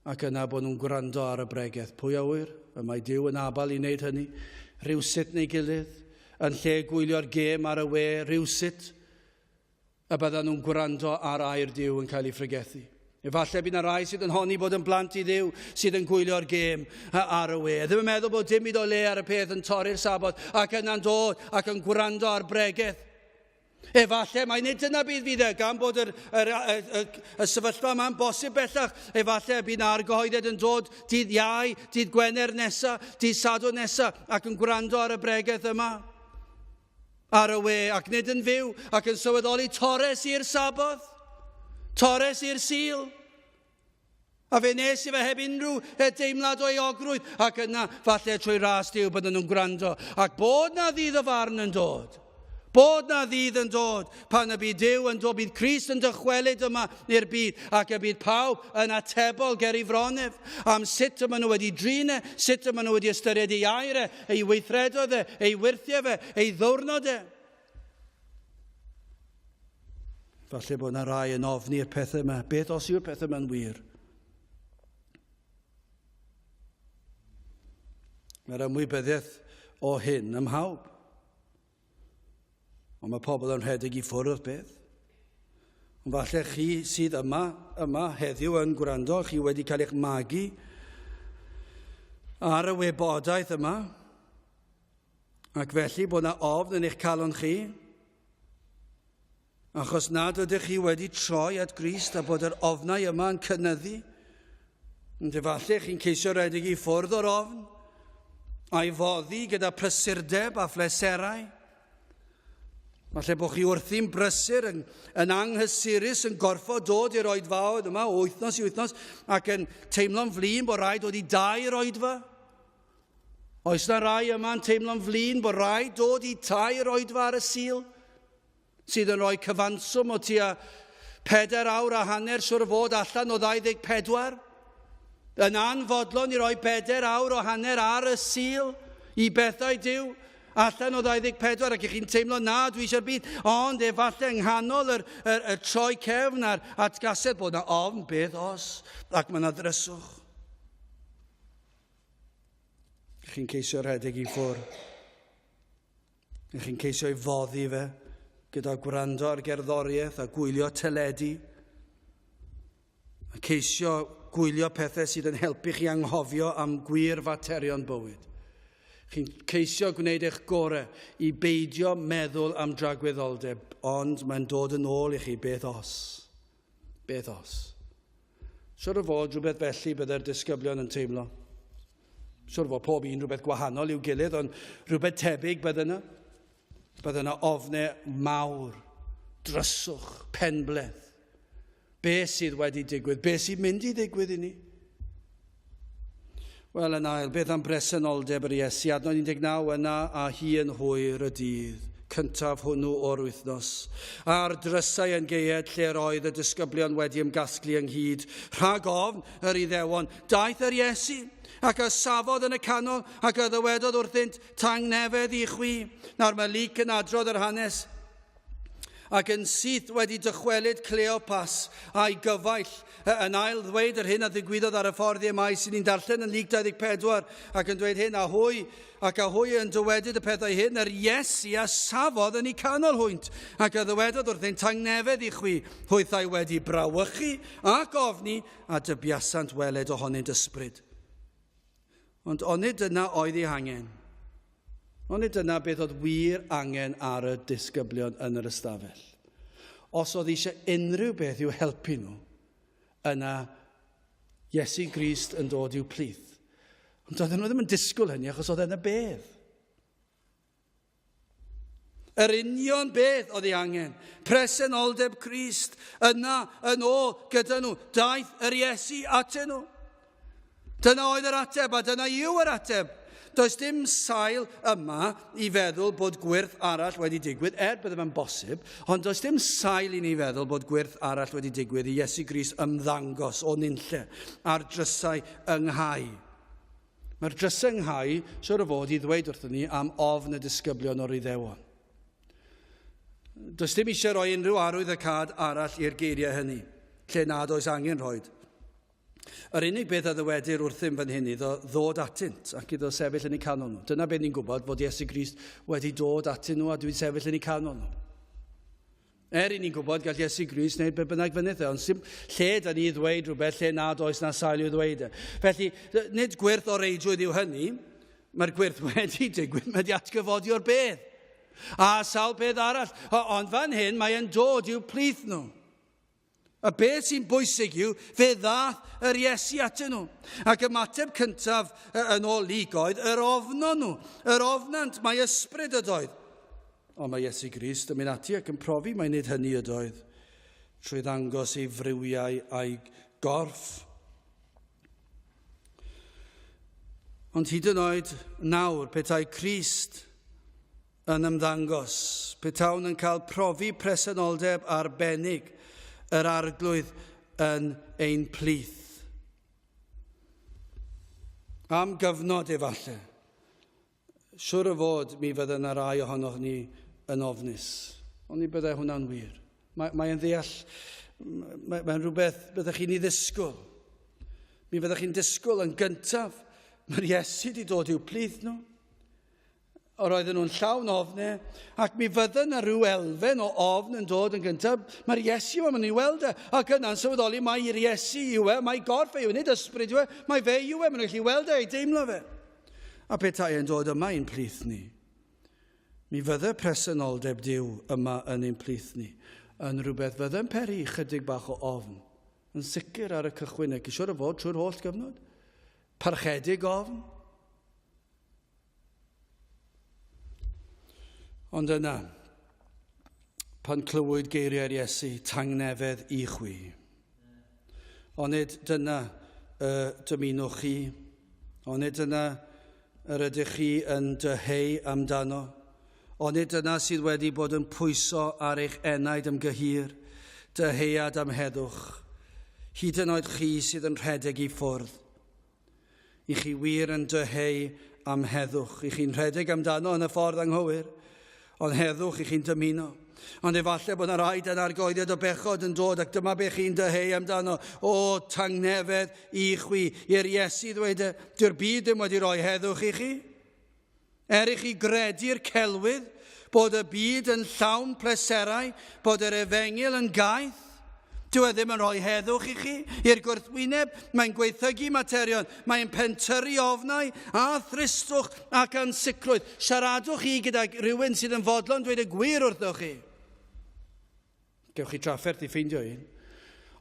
ac yna bod nhw'n gwrando ar y bregeth. Pwy a ŵyr? Y mae Duw yn abal i wneud hynny. Rhywsut neu gilydd, yn lle gwylio'r gêm ar y we, rhywsut, y byddan nhw'n gwrando ar air Duw yn cael ei phregethu. Efallai bydd yna rai sydd yn honni bod yn blant i Dduw sydd yn gwylio'r gêm ar y we. Ddim yn meddwl bod dim byd o le ar y peth yn torri'r Sabot ac yna'n dod ac yn gwrando ar bregeth. Efallai mai nid dyna bydd fydd e, gan bod yr, yr, y, y, y sefyllfa yma'n bosib bellach. Efallai bydd yna argyhoeddiad yn dod dydd Iau, dydd Gwener nesaf, dydd Sadwrn nesaf ac yn gwrando ar y bregeth yma. ar y we ac nid yn fyw ac yn sylweddoli torres i'r Saboth, torres i'r Sul. A fe nes i fe heb unrhyw deimlad o euogrwydd ac yna falle trwy ras Duw bydden nhw'n gwrando ac bod na ddydd o farn yn dod. Bod na ddydd yn dod pan y bydd Duw yn dod, bydd Crist yn dychwelyd yma i'r byd ac y bydd pawb yn atebol ger ei fron ef am sut y maen nhw wedi drin e, sut y maen nhw wedi ystyried ei air e, ei weithredoedd e, ei wyrthiau fe, ei ddiwrnod e. Falle bod yna rai yn ofni'r pethau yma. Beth os yw'r pethau yma'n wir? Mae'r ymwybyddiaeth o hyn ym mhawb. Ond mae pobl yn rhedeg i ffwrdd o'r peth. Ond falle chi sydd yma, yma heddiw yn gwrando, chi wedi cael eich magu ar y wybodaeth yma, ac felly bod yna ofn yn eich calon chi, achos nad ydych chi wedi troi at Grist a bod yr ofnau yma yn cynyddu. Ond efallai chi'n ceisio rhedeg i ffwrdd o'r ofn, a'i foddi gyda prysurdeb a phleserau. Falle bod chi wrthi'n brysur, yn, yn anghysurus, yn gorfod dod i'r oedfaoedd yma o wythnos i wythnos ac yn teimlo'n flin bod rhaid dod i dair oedfa. Oes na rai yma'n teimlo'n flin bod rhaid dod i tair oedfa ar y Sul? Sydd yn rhoi cyfanswm o tua 4 awr a hanner siwr o fod allan o 24. Yn anfodlon i roi 4 awr o hanner ar y Sul i bethau Duw allan o 24 ac i chi'n teimlo na dwi eisiau'r byd ond efallai yng nghanol yr, yr, yr troi cefn a'r atgasedd bod na ofn beth os ac mae yna ddryswch. Chi'n ceisio rhedeg i ffwrdd. Ych chi'n ceisio ei foddi fe gyda gwrando ar gerddoriaeth a gwylio teledu. A ceisio gwylio pethau sydd yn helpu chi anghofio am gwir faterion bywyd. Chi'n ceisio gwneud eich gorau i beidio meddwl am dragwyddoldeb, ond mae'n dod yn ôl i chi beth os. Beth os. Siwr o fod rhywbeth felly byddai'r disgyblion yn teimlo. Siwr o fod pob un rhywbeth gwahanol i'w gilydd, ond rhywbeth tebyg bydde yna. Bydde yna ofnau mawr, dryswch, penbleth. Be sydd wedi digwydd? Be sy'n mynd i ddigwydd i ni? Wel, yn ail, beth am bresenoldeb yr Iesu? Adnod 19, yna a hi yn hwyr y dydd cyntaf hwnnw o'r wythnos, a'r drysau yn geued lle'r oedd y disgyblion wedi ymgasglu ynghyd, rhag ofn yr Iddewon, daeth yr Iesu, ac a safodd yn y canol, ac a ddywedodd wrthynt, Tangnefedd i chwi. Nawr mae Luc yn adrodd yr hanes. Ac yn syth wedi dychwelyd Cleopas a'i gyfaill yn ail ddweud yr hyn a ddigwyddodd ar y ffordd i Emmaus sy'n ni'n darllen yn Luc 24 ac yn dweud hyn a hwy ac a hwy yn dywedyd y pethau hyn yr Iesu a safodd yn eu canol hwynt ac a ddywedodd wrthynt tangnefedd i chwi hwythau wedi brawychu ac ofni a dybiasant weled ohonynt ysbryd. Ond onid dyna oedd ei hangen? Onid dyna beth oedd wir angen ar y disgyblion yn yr ystafell? Os oedd eisiau unrhyw beth i'w helpu nhw, yna Iesu Grist yn dod i'w plith. Ond doedden nhw ddim yn disgwyl hynny achos oedd e'n y bedd. Yr union beth oedd ei angen. Presenoldeb Crist yna yn ôl gyda nhw. Daeth yr Iesu atyn nhw. Dyna oedd yr ateb a dyna yw yr ateb. Does dim sail yma i feddwl bod gwyrth arall wedi digwydd, er bydde fe'n bosib, ond does dim sail i ni feddwl bod gwyrth arall wedi digwydd i Iesu Grist ymddangos o nunlle ar drysau ynghau. Mae'r drysau ynghau, siwr o fod, i ddweud wrthyn ni am ofn y disgyblion o'r Iddewon. Does dim eisiau rhoi unrhyw arwydd y cad arall i'r geiriau hynny, lle nad oes angen rhoed. Yr unig beth a ddywedir wrthym fan hyn iddo ddod atynt ac iddo sefyll yn eu canol nhw. Dyna beth ni'n gwybod, fod Iesu Grist wedi dod atyn nhw a dwi'n sefyll yn eu canol nhw. Er i ni'n gwybod gall Iesu Grist wneud be bynnag fynydd e, ond sim lle da ni ddweud rhywbeth lle nad oes na sail i'w ddweud e. Felly, nid gwyrth o reidrwydd yw hynny, mae'r gwyrth wedi digwydd, mae wedi atgyfodi o'r bedd. A sawl peth arall, ond fan hyn mae e'n dod i'w plith nhw. A beth sy'n bwysig yw, fe ddath yr Iesu atyn nhw. Ac ymateb cyntaf yn ôl Luc oedd, yr ofnon nhw, yr ofnant, mae ysbryd ydoedd. Ond mae Iesu Grist yn mynd ati ac yn profi mai nid hynny ydoedd, trwy ddangos ei friwiau a'i gorff. Ond hyd yn oed nawr, petai Crist yn ymddangos, petawn yn cael profi presenoldeb arbennig yr Arglwydd yn ein plith. Am gyfnod efallai. Siwr o fod mi fydde yna rai ohonoch ni yn ofnus. Ond ni byddai hwnna'n wir. Mae, mae'n ddeall, mae'n mae rhywbeth byddech chi'n ei ddisgwyl. Mi fyddech chi'n disgwyl yn gyntaf. Mae'r Iesu wedi dod i'w plith nhw. Yr oedden nhw'n llawn ofne, ac mi fydde yna rhyw elfen o ofn yn dod yn gyntaf. Mae'r Iesu yma, maen nhw'n weld e, ac yna'n sylweddoli mai'r Iesu yw e, mai gorff e yw e, nid ysbryd yw e, mai fe yw e, maen nhw'n gallu weld e, ei deimlo fe. A petai e'n dod yma i'n plith ni, mi fydde presenoldeb Duw yma yn ein plith ni yn rhywbeth fydde'n peri chydig bach o ofn, yn sicr ar y cychwyn ac siwr o fod trwy'r holl gyfnod. Parchedig ofn. Ond yna, pan clywyd geiriau'r Iesu, tangnefedd i chwi. Onid dyna y dymunwch chi? Onid dyna yr ydych chi yn dyheu amdano? Onid dyna sydd wedi bod yn pwyso ar eich enaid am gyhir, dyheuad am heddwch, hyd yn oed chi sydd yn rhedeg i ffwrdd? I chi wir yn dyheu am heddwch. I chi'n rhedeg amdano yn y ffordd anghywir, ond heddwch i chi'n dymuno. Ond efallai bod yna rai dan argoediad o bechod yn dod ac dyma be chi'n dyheu amdano. O, tangnefedd i chwi. I'r Iesu ddweud, e, dyw'r byd ddim wedi rhoi heddwch i chi. Er i chi gredu'r celwydd bod y byd yn llawn pleserau, bod yr efengyl yn gaeth, dyw e ddim yn rhoi heddwch i chi. I'r gwrthwyneb, mae'n gwaethygu materion, mae'n pentyrru ofnau a thristwch ac ansicrwydd. Siaradwch chi gyda rhywun sydd yn fodlon dweud y gwir wrthoch chi. Gewch chi drafferth i ffeindio un.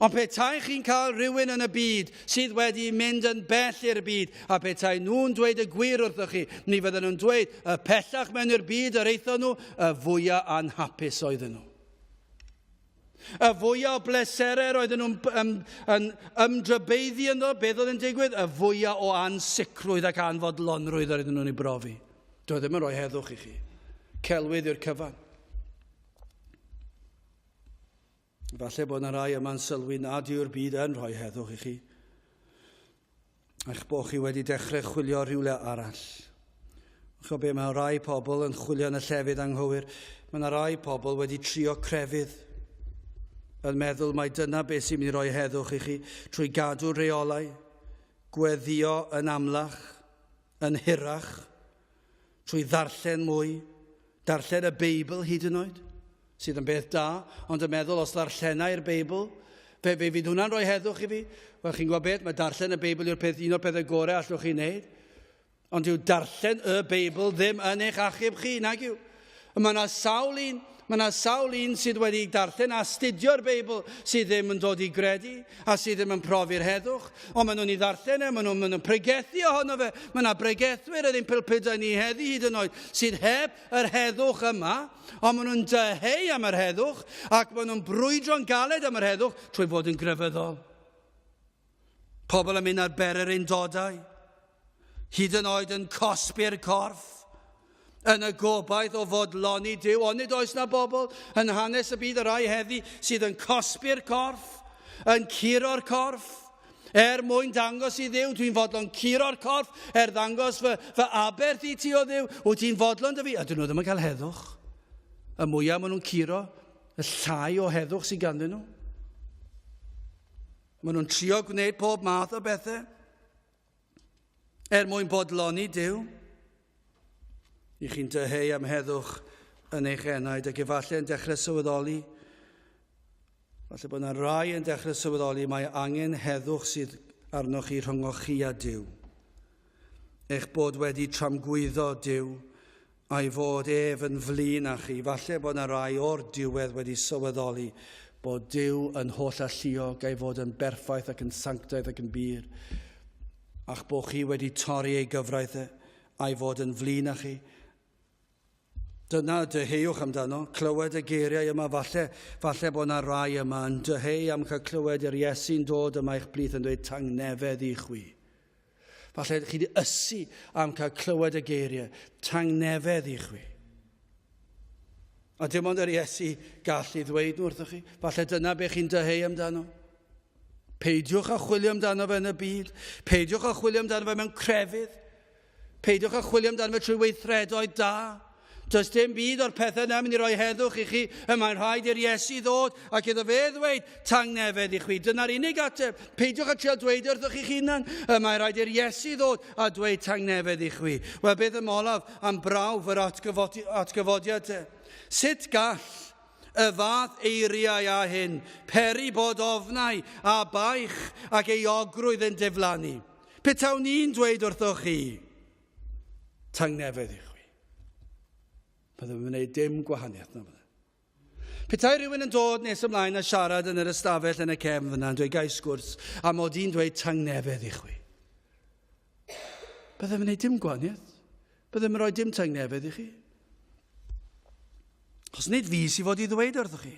Ond petai chi'n cael rhywun yn y byd sydd wedi mynd yn bell i'r byd, a petai nhw'n dweud y gwir wrthoch chi, mi fydden nhw'n dweud, y pellach mewn i'r byd yr aethon nhw, y fwyaf anhapus oedden nhw. Y fwyaf o bleserau roedden nhw'n ym, yn ymdrybeiddi ynddo, beth oedd yn digwydd? Y fwyaf o ansicrwydd ac anfodlonrwydd oedden nhw'n ei brofi. Doedd ddim yn rhoi heddwch i chi. Celwydd yw'r cyfan. Falle bod yna rai yma'n sylwi nad yw'r byd yn rhoi heddwch i chi. Eich bod chi wedi dechrau chwilio rhywle arall. Chwa be, mae rai pobl yn chwilio yn y llefydd anghywir. Mae yna rai pobl wedi trio crefydd yn meddwl mai dyna beth sy'n mynd i roi heddwch i chi trwy gadw rheolau, gweddio yn amlach, yn hirach, trwy ddarllen mwy, darllen y Beibl hyd yn oed, sydd yn beth da, ond yn meddwl os ddarllenai'r Beibl, fe, fe fydd hwnna'n rhoi heddwch i fi. Wel, chi'n gwybod beth, mae darllen y Beibl yw'r peth, un o'r pethau gorau allwch chi wneud. Ond yw darllen y Beibl ddim yn eich achub chi, nag yw. Mae yna sawl un, mae yna sawl un sydd wedi darllen a astudio'r Beibl sydd ddim yn dod i gredu a sydd ddim yn profi'r heddwch, ond maen nhw'n ei ddarllen e, maen nhw'n maen nhw pregethu ohono fe. Mae yna bregethwyr yn ein pilpudau ni heddi hyd yn oed sydd heb yr heddwch yma, ond maen nhw'n dyheu am yr heddwch ac maen nhw'n brwydro'n galed am yr heddwch trwy fod yn grefyddol. Pobl yn mynd ar bererindodau, hyd yn oed yn cosbi'r corff, yn y gobaith o fodloni Duw. Ond nid oes na bobl yn hanes y byd y rai heddi sydd yn cosbi'r corff, yn curo'r corff, er mwyn dangos i Dduw, dwi'n fodlon curo'r corff, er ddangos fy, fy aberth i ti o Dduw, wyt ti'n fodlon dy fi? A dyn nhw ddim yn cael heddwch. Y mwyaf maen nhw'n curo, y llai o heddwch sydd ganddyn nhw. Maen nhw'n trio gwneud pob math o bethau er mwyn bodloni Duw. I chi'n dyheu am heddwch yn eich enaid ac efallai yn dechrau sylweddoli, falle bod yna rai yn dechrau sylweddoli mae angen heddwch sydd arnoch chi rhyngoch chi a Duw. Eich bod wedi tramgwyddo Duw a'i fod ef yn flin â chi. Falle bod yna rai o'r diwedd wedi sylweddoli bod Duw yn holl alluog a'i fod yn berffaith ac yn sanctaidd ac yn bur, a'ch bod chi wedi torri ei gyfraith e, a'i fod yn flin â chi. Dyna dyheuwch amdano, clywed y geiriau yma, falle, falle bod yna rai yma yn dyheu am cael clywed yr Iesu'n dod yma i'ch plith yn dweud tangnefedd i chwi. Falle chi wedi ysu am cael clywed y geiriau, tangnefedd i chwi. A dim ond yr Iesu gallu ddweud nhw wrthych chi. Falle dyna be chi'n dyheu amdano. Peidiwch â chwilio amdano fe yn y byd. Peidiwch â chwilio amdano fe mewn crefydd. Peidiwch â chwilio amdano fe trwy weithredoedd da. Does dim byd o'r pethau yna mynd i roi heddwch i chi. Y mae'n rhaid i'r Iesu ddod ac iddo fe ddweud tangnefedd i chwi. Dyna'r unig ateb. Peidiwch â trio dweud wrthych chi'ch hunan. Y mae'n rhaid i'r Iesu ddod a dweud tangnefedd i chwi. Wel, beth am olaf am brawf yr atgyfodiad te? Sut gall y fath eiriau â hyn peri bod ofnau a baich ac euogrwydd yn diflannu? Petawn i'n dweud wrthoch chi, tangnefedd i chwi. Byddwn yn gwneud dim gwahaniaeth na fydde. Petai rhywun yn dod nes ymlaen a siarad yn yr ystafell yn y cefn fyna yn dweud gai sgwrs a mod i'n dweud tangnefedd i chwi. Byddem yn gwneud dim gwahaniaeth. Byddem yn rhoi dim tangnefedd i chi. Os nid fi sydd fod i ddweud wrthych chi.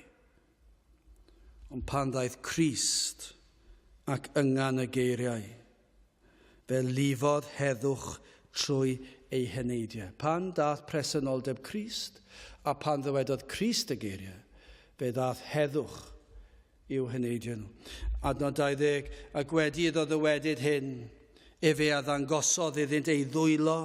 Ond pan ddaeth Crist ac yngan y geiriau, Fe lifodd heddwch trwy ei heneidiau. Pan ddaeth presenoldeb Crist, a pan ddywedodd Crist y geiriau, fe ddaeth heddwch i'w heneidiau nhw. Adnod 20, ac wedi iddo ddywedyd hyn, efe a ddangosodd iddynt ei ddwylo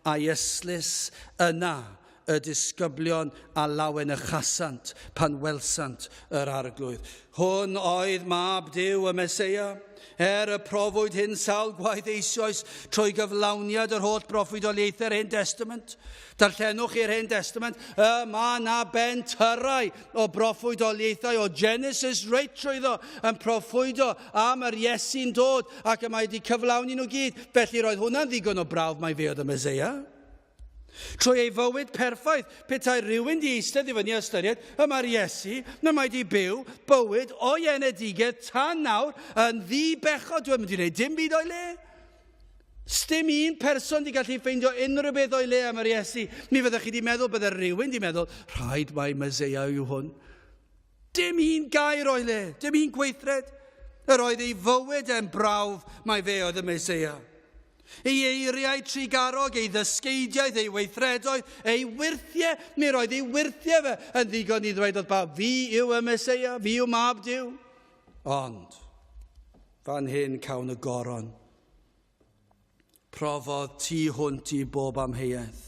a'i ystlys, yna y disgyblion a lawenychasant pan welsant yr Arglwydd. Hwn oedd Mab Duw, y Meseia. Er y profwyd hyn sawl gwaith eisoes trwy gyflawniad yr holl broffwydoliaethau'r Hen Destament. Darllenwch i'r Hen Destament, y mae na bentyrrau o broffwydoliaethau o Genesis reit trwyddo yn proffwydo am yr Iesu'n dod ac y mae wedi cyflawni nhw gyd. Felly roedd hwnna'n ddigon o brawf mai fe oedd y Meseia. Trwy ei fywyd perffaith, petai rhywun di eistedd i fyny a ystyried, y mae'r Iesu, na mae di byw bywyd o'i enedigedd tan nawr yn ddi-bechod, dwi'n mynd i wneud dim byd o'i le. Sdim un person di gallu ffeindio unrhyw beth o'i le am yr Iesu. Mi fyddech chi di meddwl, bydde rhywun di meddwl, rhaid mai Meseia yw hwn. Dim un gair o'i le, dim un gweithred. Yr oedd ei fywyd e'n brawf mai fe oedd y Meseia. Ei eiriau trugarog, ei ddysgeidiaeth, ei weithredoedd, ei wyrthiau, mi roedd ei wyrthiau fe yn ddigon i ddweud wrth bawb, fi yw y Meseia, fi yw mab Duw. Ond, fan hyn cawn y goron. Profodd tu hwnt i bob amheuaeth.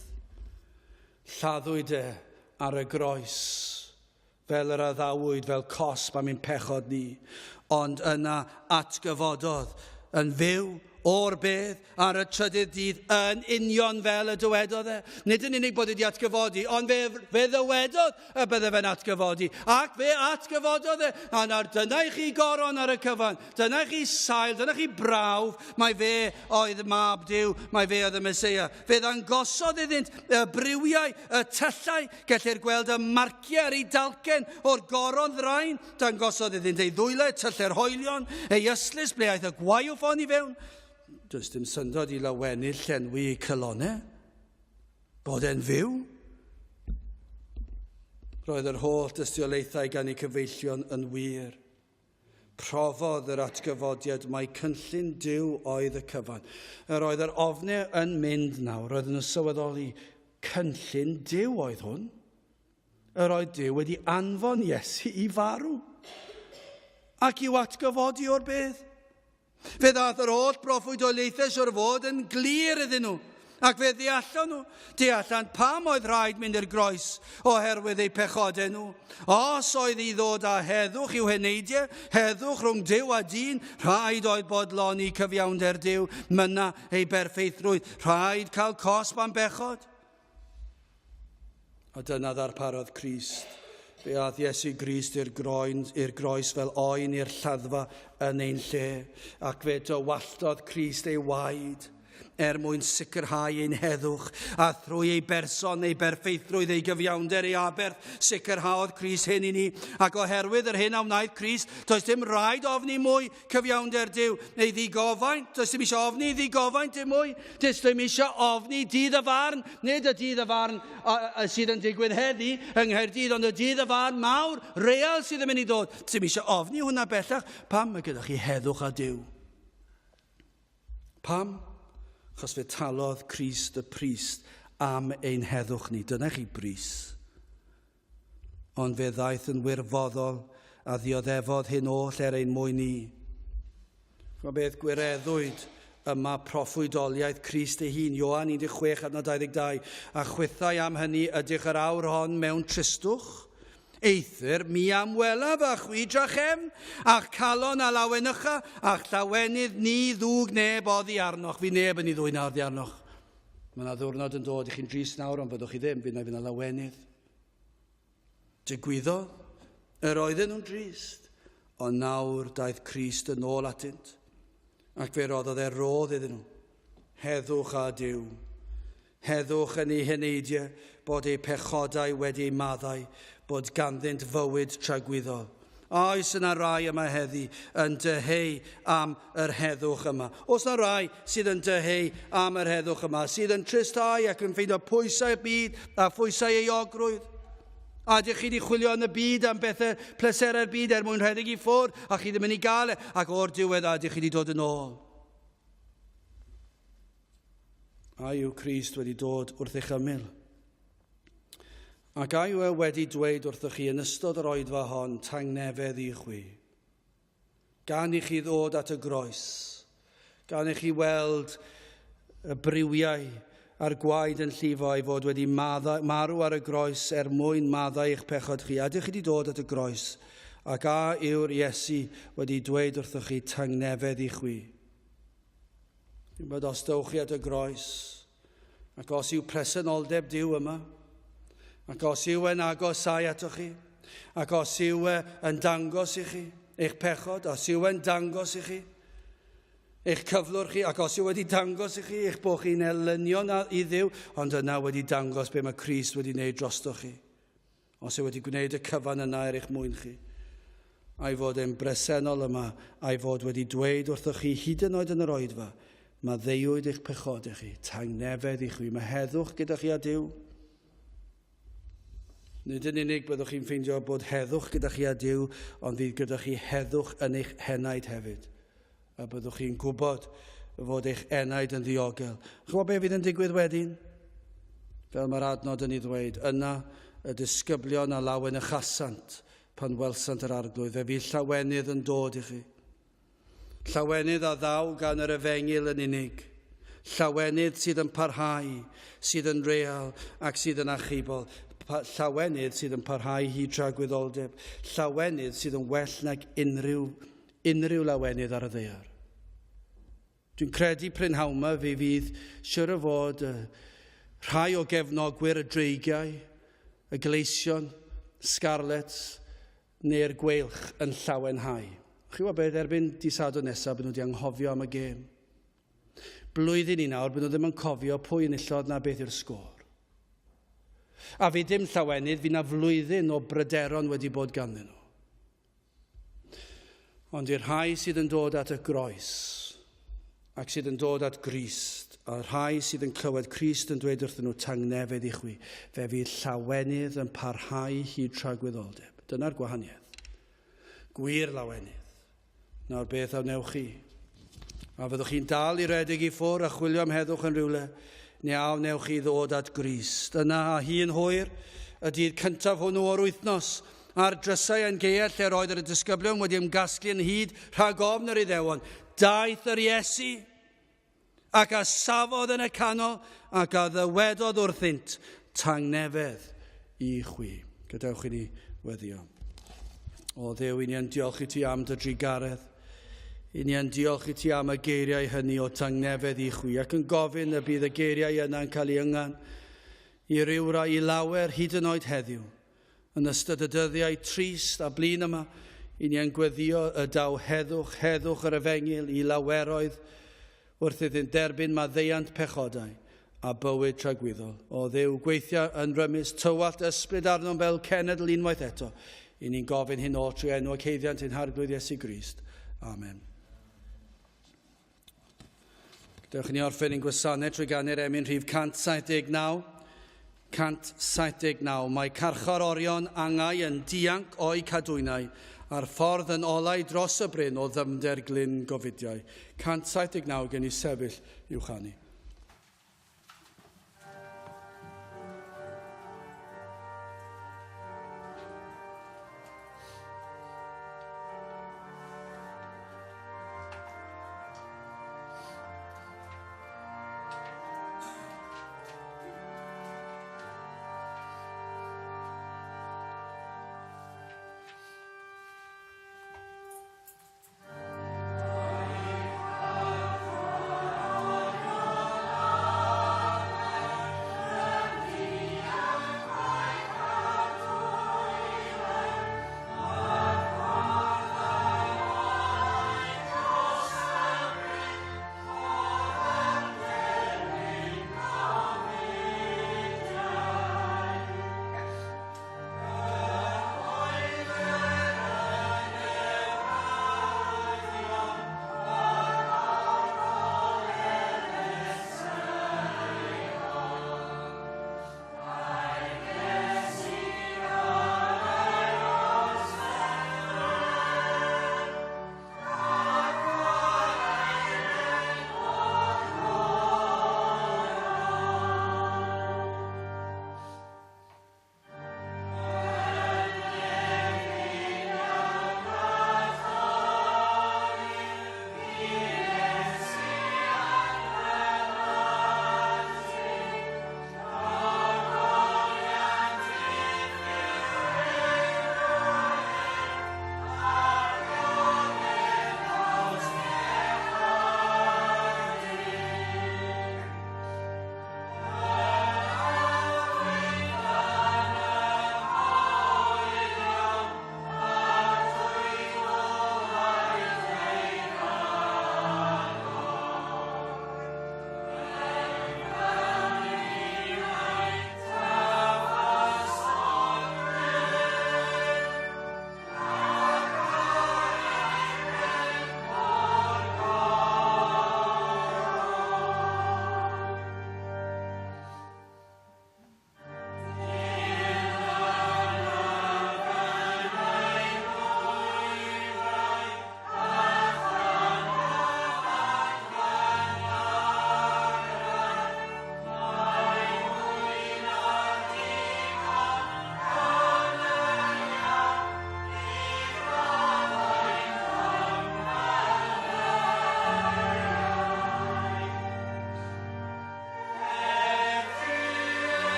Lladdwyd e ar y groes, fel yr addawyd fel cosb am ein pechod ni, ond yna atgyfododd yn fyw o'r bedd ar y trydydd dydd yn union fel y dywedodd e. Nid yn unig bod wedi atgyfodi, ond fe, fe ddywedodd y bydde fe'n atgyfodi. Ac fe atgyfododd e. A nawr dyna i chi goron ar y cyfan. Dyna i chi sail, dyna chi brawf. Mae fe oedd mab Duw, mae fe oedd y Meseia. Fe ddangosodd iddynt y briwiau, y tyllau, Gellir gweld y marciau ar ei dalcen o'r goron ddrain. Dangosodd iddynt ei ddwylo, tyllu'r hoelion, ei ystlys ble aeth y gwaywffon i fewn. Does dim syndod i lawenydd llenwi eu calonnau. Bod e'n fyw. Roedd yr holl dystiolaethau gan eu cyfeillion yn wir. Profodd yr atgyfodiad mai cynllun Duw oedd y cyfan. Yr oedd yr ofnau yn mynd nawr, roedden nhw'n sylweddoli cynllun Duw oedd hwn. Yr oedd Duw wedi anfon Iesu i farw ac i'w atgyfodi o'r bedd. Fe ddaeth yr holl broffwydoliaethau siwr fod yn glir iddyn nhw, ac fe ddeallon nhw. Deallant pam oedd rhaid mynd i'r groes oherwydd eu pechodau nhw. Os oedd i ddod â heddwch i'w heneidiau, heddwch rhwng Duw a dyn, rhaid oedd bodloni cyfiawnder Duw, mynna ei berffeithrwydd, rhaid cael cosb am bechod. A dyna ddarparodd Crist. Fe aeth Iesu Grist i'r groen, i'r groes fel oen i'r lladdfa yn ein lle, ac fe dywalltodd Crist ei waed er mwyn sicrhau ein heddwch, a thrwy ei berson, ei berffeithrwydd, ei gyfiawnder, ei aberth, sicrhaodd Crist hyn i ni. Ac oherwydd yr hyn a wnaeth Crist, does dim rhaid ofni mwy cyfiawnder Duw, neu ddigofaint, does dim eisiau ofni ddigofaint dim mwy, does dim eisiau ofni dydd y farn, nid y dydd y farn sydd yn digwydd heddi yng Nghaerdydd, ond y dydd y farn mawr, real sydd yn mynd i ddod. Does dim eisiau ofni hwnna bellach. Pam mae gyda chi heddwch a Duw? Pam? Achos fe talodd Crist y Prist am ein heddwch ni. Dyna chi bris. Ond fe ddaeth yn wirfoddol a ddioddefodd hyn oll er ein mwyn ni. Chymod beth gwireddwyd yma proffwydoliaeth Crist ei hun, Ioan 16 adnod 22, a chwithau am hynny ydych yr awr hon mewn tristwch? Eithr mi am welaf â chwi drachefn, a'ch calon a lawenycha, a'ch llawenydd ni ddwg neb oddi arnoch. Fi neb yn ei ddwyn oddi arnoch. Mae yna ddiwrnod yn dod i chi'n drist nawr, ond fyddwch chi ddim, fydd yna lawenydd. Digwyddodd, yr oedden nhw'n drist, ond nawr daeth Crist yn ôl atynt, ac fe roddodd e rodd iddyn nhw. Heddwch â Duw. Heddwch yn eu heneidiau bod eu pechodau wedi eu maddau, bod ganddynt fywyd tragwyddol. A oes yna rai yma heddi yn dyheu am yr heddwch yma? Oes yna rai sydd yn dyheu am yr heddwch yma, sydd yn tristau ac yn ffeindio pwysau'r byd a phwysau euogrwydd? A ydych chi wedi chwilio yn y byd am bethau pleserau'r byd er mwyn rhedeg i ffwrdd a chi ddim yn ei gael e, ac o'r diwedd a ydych chi wedi dod yn ôl? A yw Crist wedi dod wrth eich ymyl? Ac a yw e wedi dweud wrthoch chi yn ystod yr oedfa hon, tangnefedd i chwi? Gan i chi ddod at y groes, gan i chi weld y briwiau a'r gwaed yn llifo ei fod wedi madda, marw ar y groes er mwyn maddau eich pechod chi. A ydych chi wedi dod at y groes? Ac a yw'r Iesu wedi dweud wrthoch chi tangnefedd i chwi? Gwybod os dewch chi at y groes, ac os yw presenoldeb Duw yma, ac os yw e'n agosau atoch chi, ac os yw e yn dangos i chi eich pechod, os yw e'n dangos i chi Eich cyflwr chi, ac os yw wedi dangos i chi eich bod chi'n elynion i Dduw, ond yna wedi dangos be mae Crist wedi wneud drostoch chi. Os yw wedi gwneud y cyfan yna er eich mwyn chi. A'i fod e'n bresennol yma, a'i fod wedi dweud wrthoch chi hyd yn oed yn yr oedfa, maddeuwyd eich pechodau chi, tangnefedd i chwi, mae heddwch gyda chi a Duw. Nid yn unig byddwch chi'n ffeindio bod heddwch gyda chi a Duw, ond fydd gyda chi heddwch yn eich henaid hefyd. A byddwch chi'n gwybod fod eich enaid yn ddiogel. Chymod be fydd yn digwydd wedyn? Fel mae'r adnod yn ei ddweud, yna y disgyblion a lawenychasant pan welsant yr arglwydd. Fe fydd llawenydd yn dod i chi. Llawenydd a ddaw gan yr efengyl yn unig. Llawenydd sydd yn parhau, sydd yn real ac sydd yn achubol. Llawenydd sydd yn parhau hyd tragwyddoldeb. Llawenydd sydd yn well nag unrhyw, unrhyw lawenydd ar y ddaear. Dwi'n credu prynhawn 'ma fe fydd siwr o fod rhai o gefnogwyr y dreigiau, y gleision, Scarlets, neu'r gweilch yn llawenhau. Chi wybod beth, erbyn dydd Sadwrn nesaf, bydden nhw wedi anghofio am y gêm. Blwyddyn i nawr, bydden nhw ddim yn cofio pwy enillodd na beth yw'r sgôr. A fi dim llawenydd, fi na flwyddyn o bryderon wedi bod ganddyn nhw. Ond i'r rhai sydd yn dod at y groes, ac sydd yn dod at Grist, a'r rhai sydd yn clywed Crist yn dweud wrthyn nhw, tangnefedd i chwi, fe fydd llawenydd yn parhau hyd tragwyddoldeb. Dyna'r gwahaniaeth. Gwir lawenydd. Nawr beth a wnewch chi? A fyddwch chi'n dal i redeg i ffwr a chwilio am heddwch yn rhywle, neu a wnewch chi ddod at Grist? Yna a hi'n hwyr, y dydd cyntaf hwnnw o'r wythnos, a'r drysau yn geuell lle'r oedd yr disgyblion wedi ymgasglu yn hyd rhag ofn yr Iddewon, daeth yr Iesu ac a safodd yn y canol ac a ddywedodd wrthynt, tangnefedd i chwi. Gadewch i ni weddio. O Dduw, i ni yn diolch i ti am dy drugaredd. I ni yn diolch i ti am y geiriau hynny o tangnefedd i chwi, ac yn gofyn y bydd y geiriau yna'n cael ei yngan i rywrai i lawer hyd yn oed heddiw. Yn ystod y dyddiau trist a blin yma, i ni yn gweddio y daw heddwch, heddwch yr efengyl i laweroedd wrth iddynt derbyn maddeuant pechodau a bywyd tragwyddol. O Dduw, gweithia yn rymus, tywallt ysbryd arnom fel cenedl unwaith eto. I ni'n gofyn hyn oll trwy enw ac haeddiant ein Harglwydd Iesu Grist. Amen. Dewch i ni orffen ein gwasanaeth trwy ganu'r emyn rhif 179. 179. Mae carchar orion angau yn dianc o'i cadwynau a'r ffordd yn olau dros y bryn o ddyfnder glyn gofidiau. 179 gen i sefyll i'w chanu.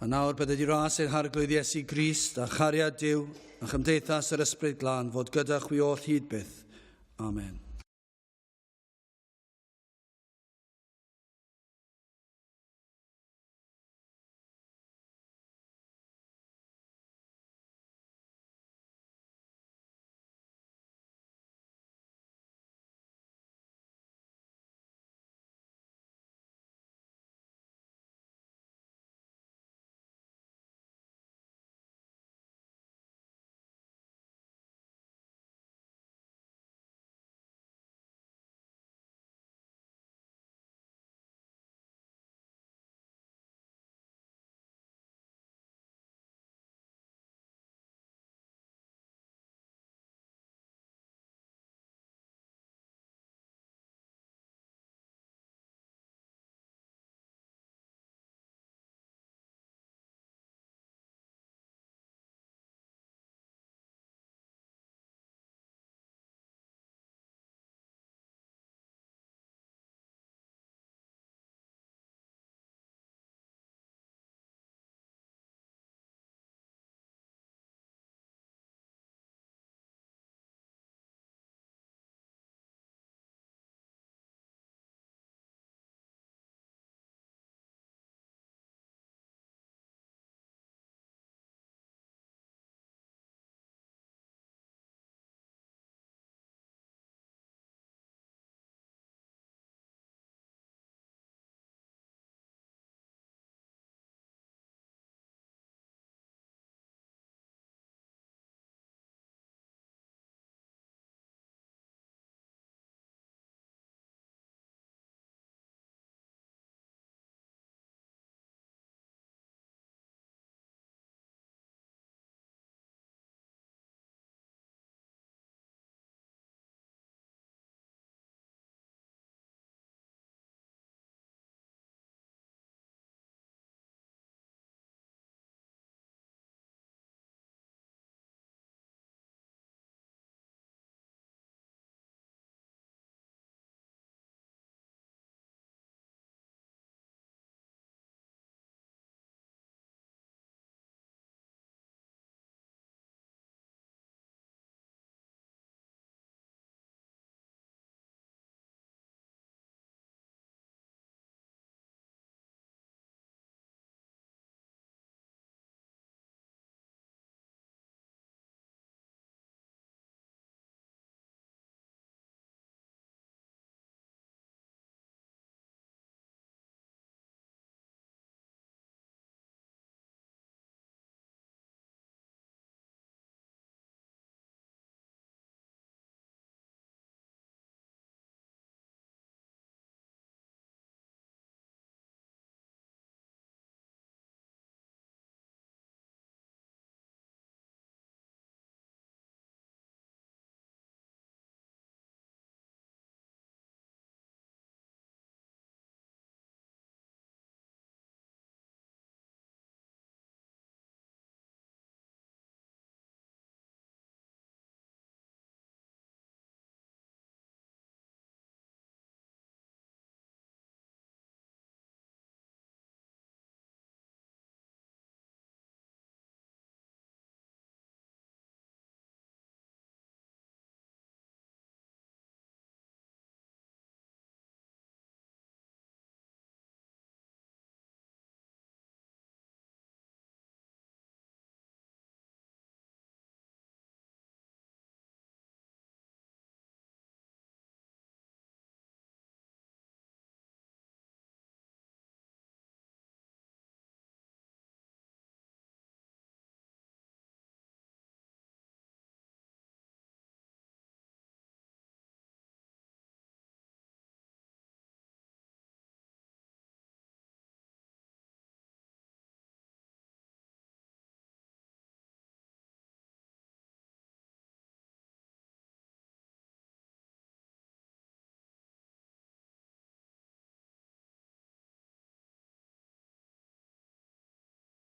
A nawr bydded i ras ein harglwydd Iesu Grist a chariad Duw a chymdeithas yr Ysbryd Glân fod gyda chwi oll hyd byth. Amen.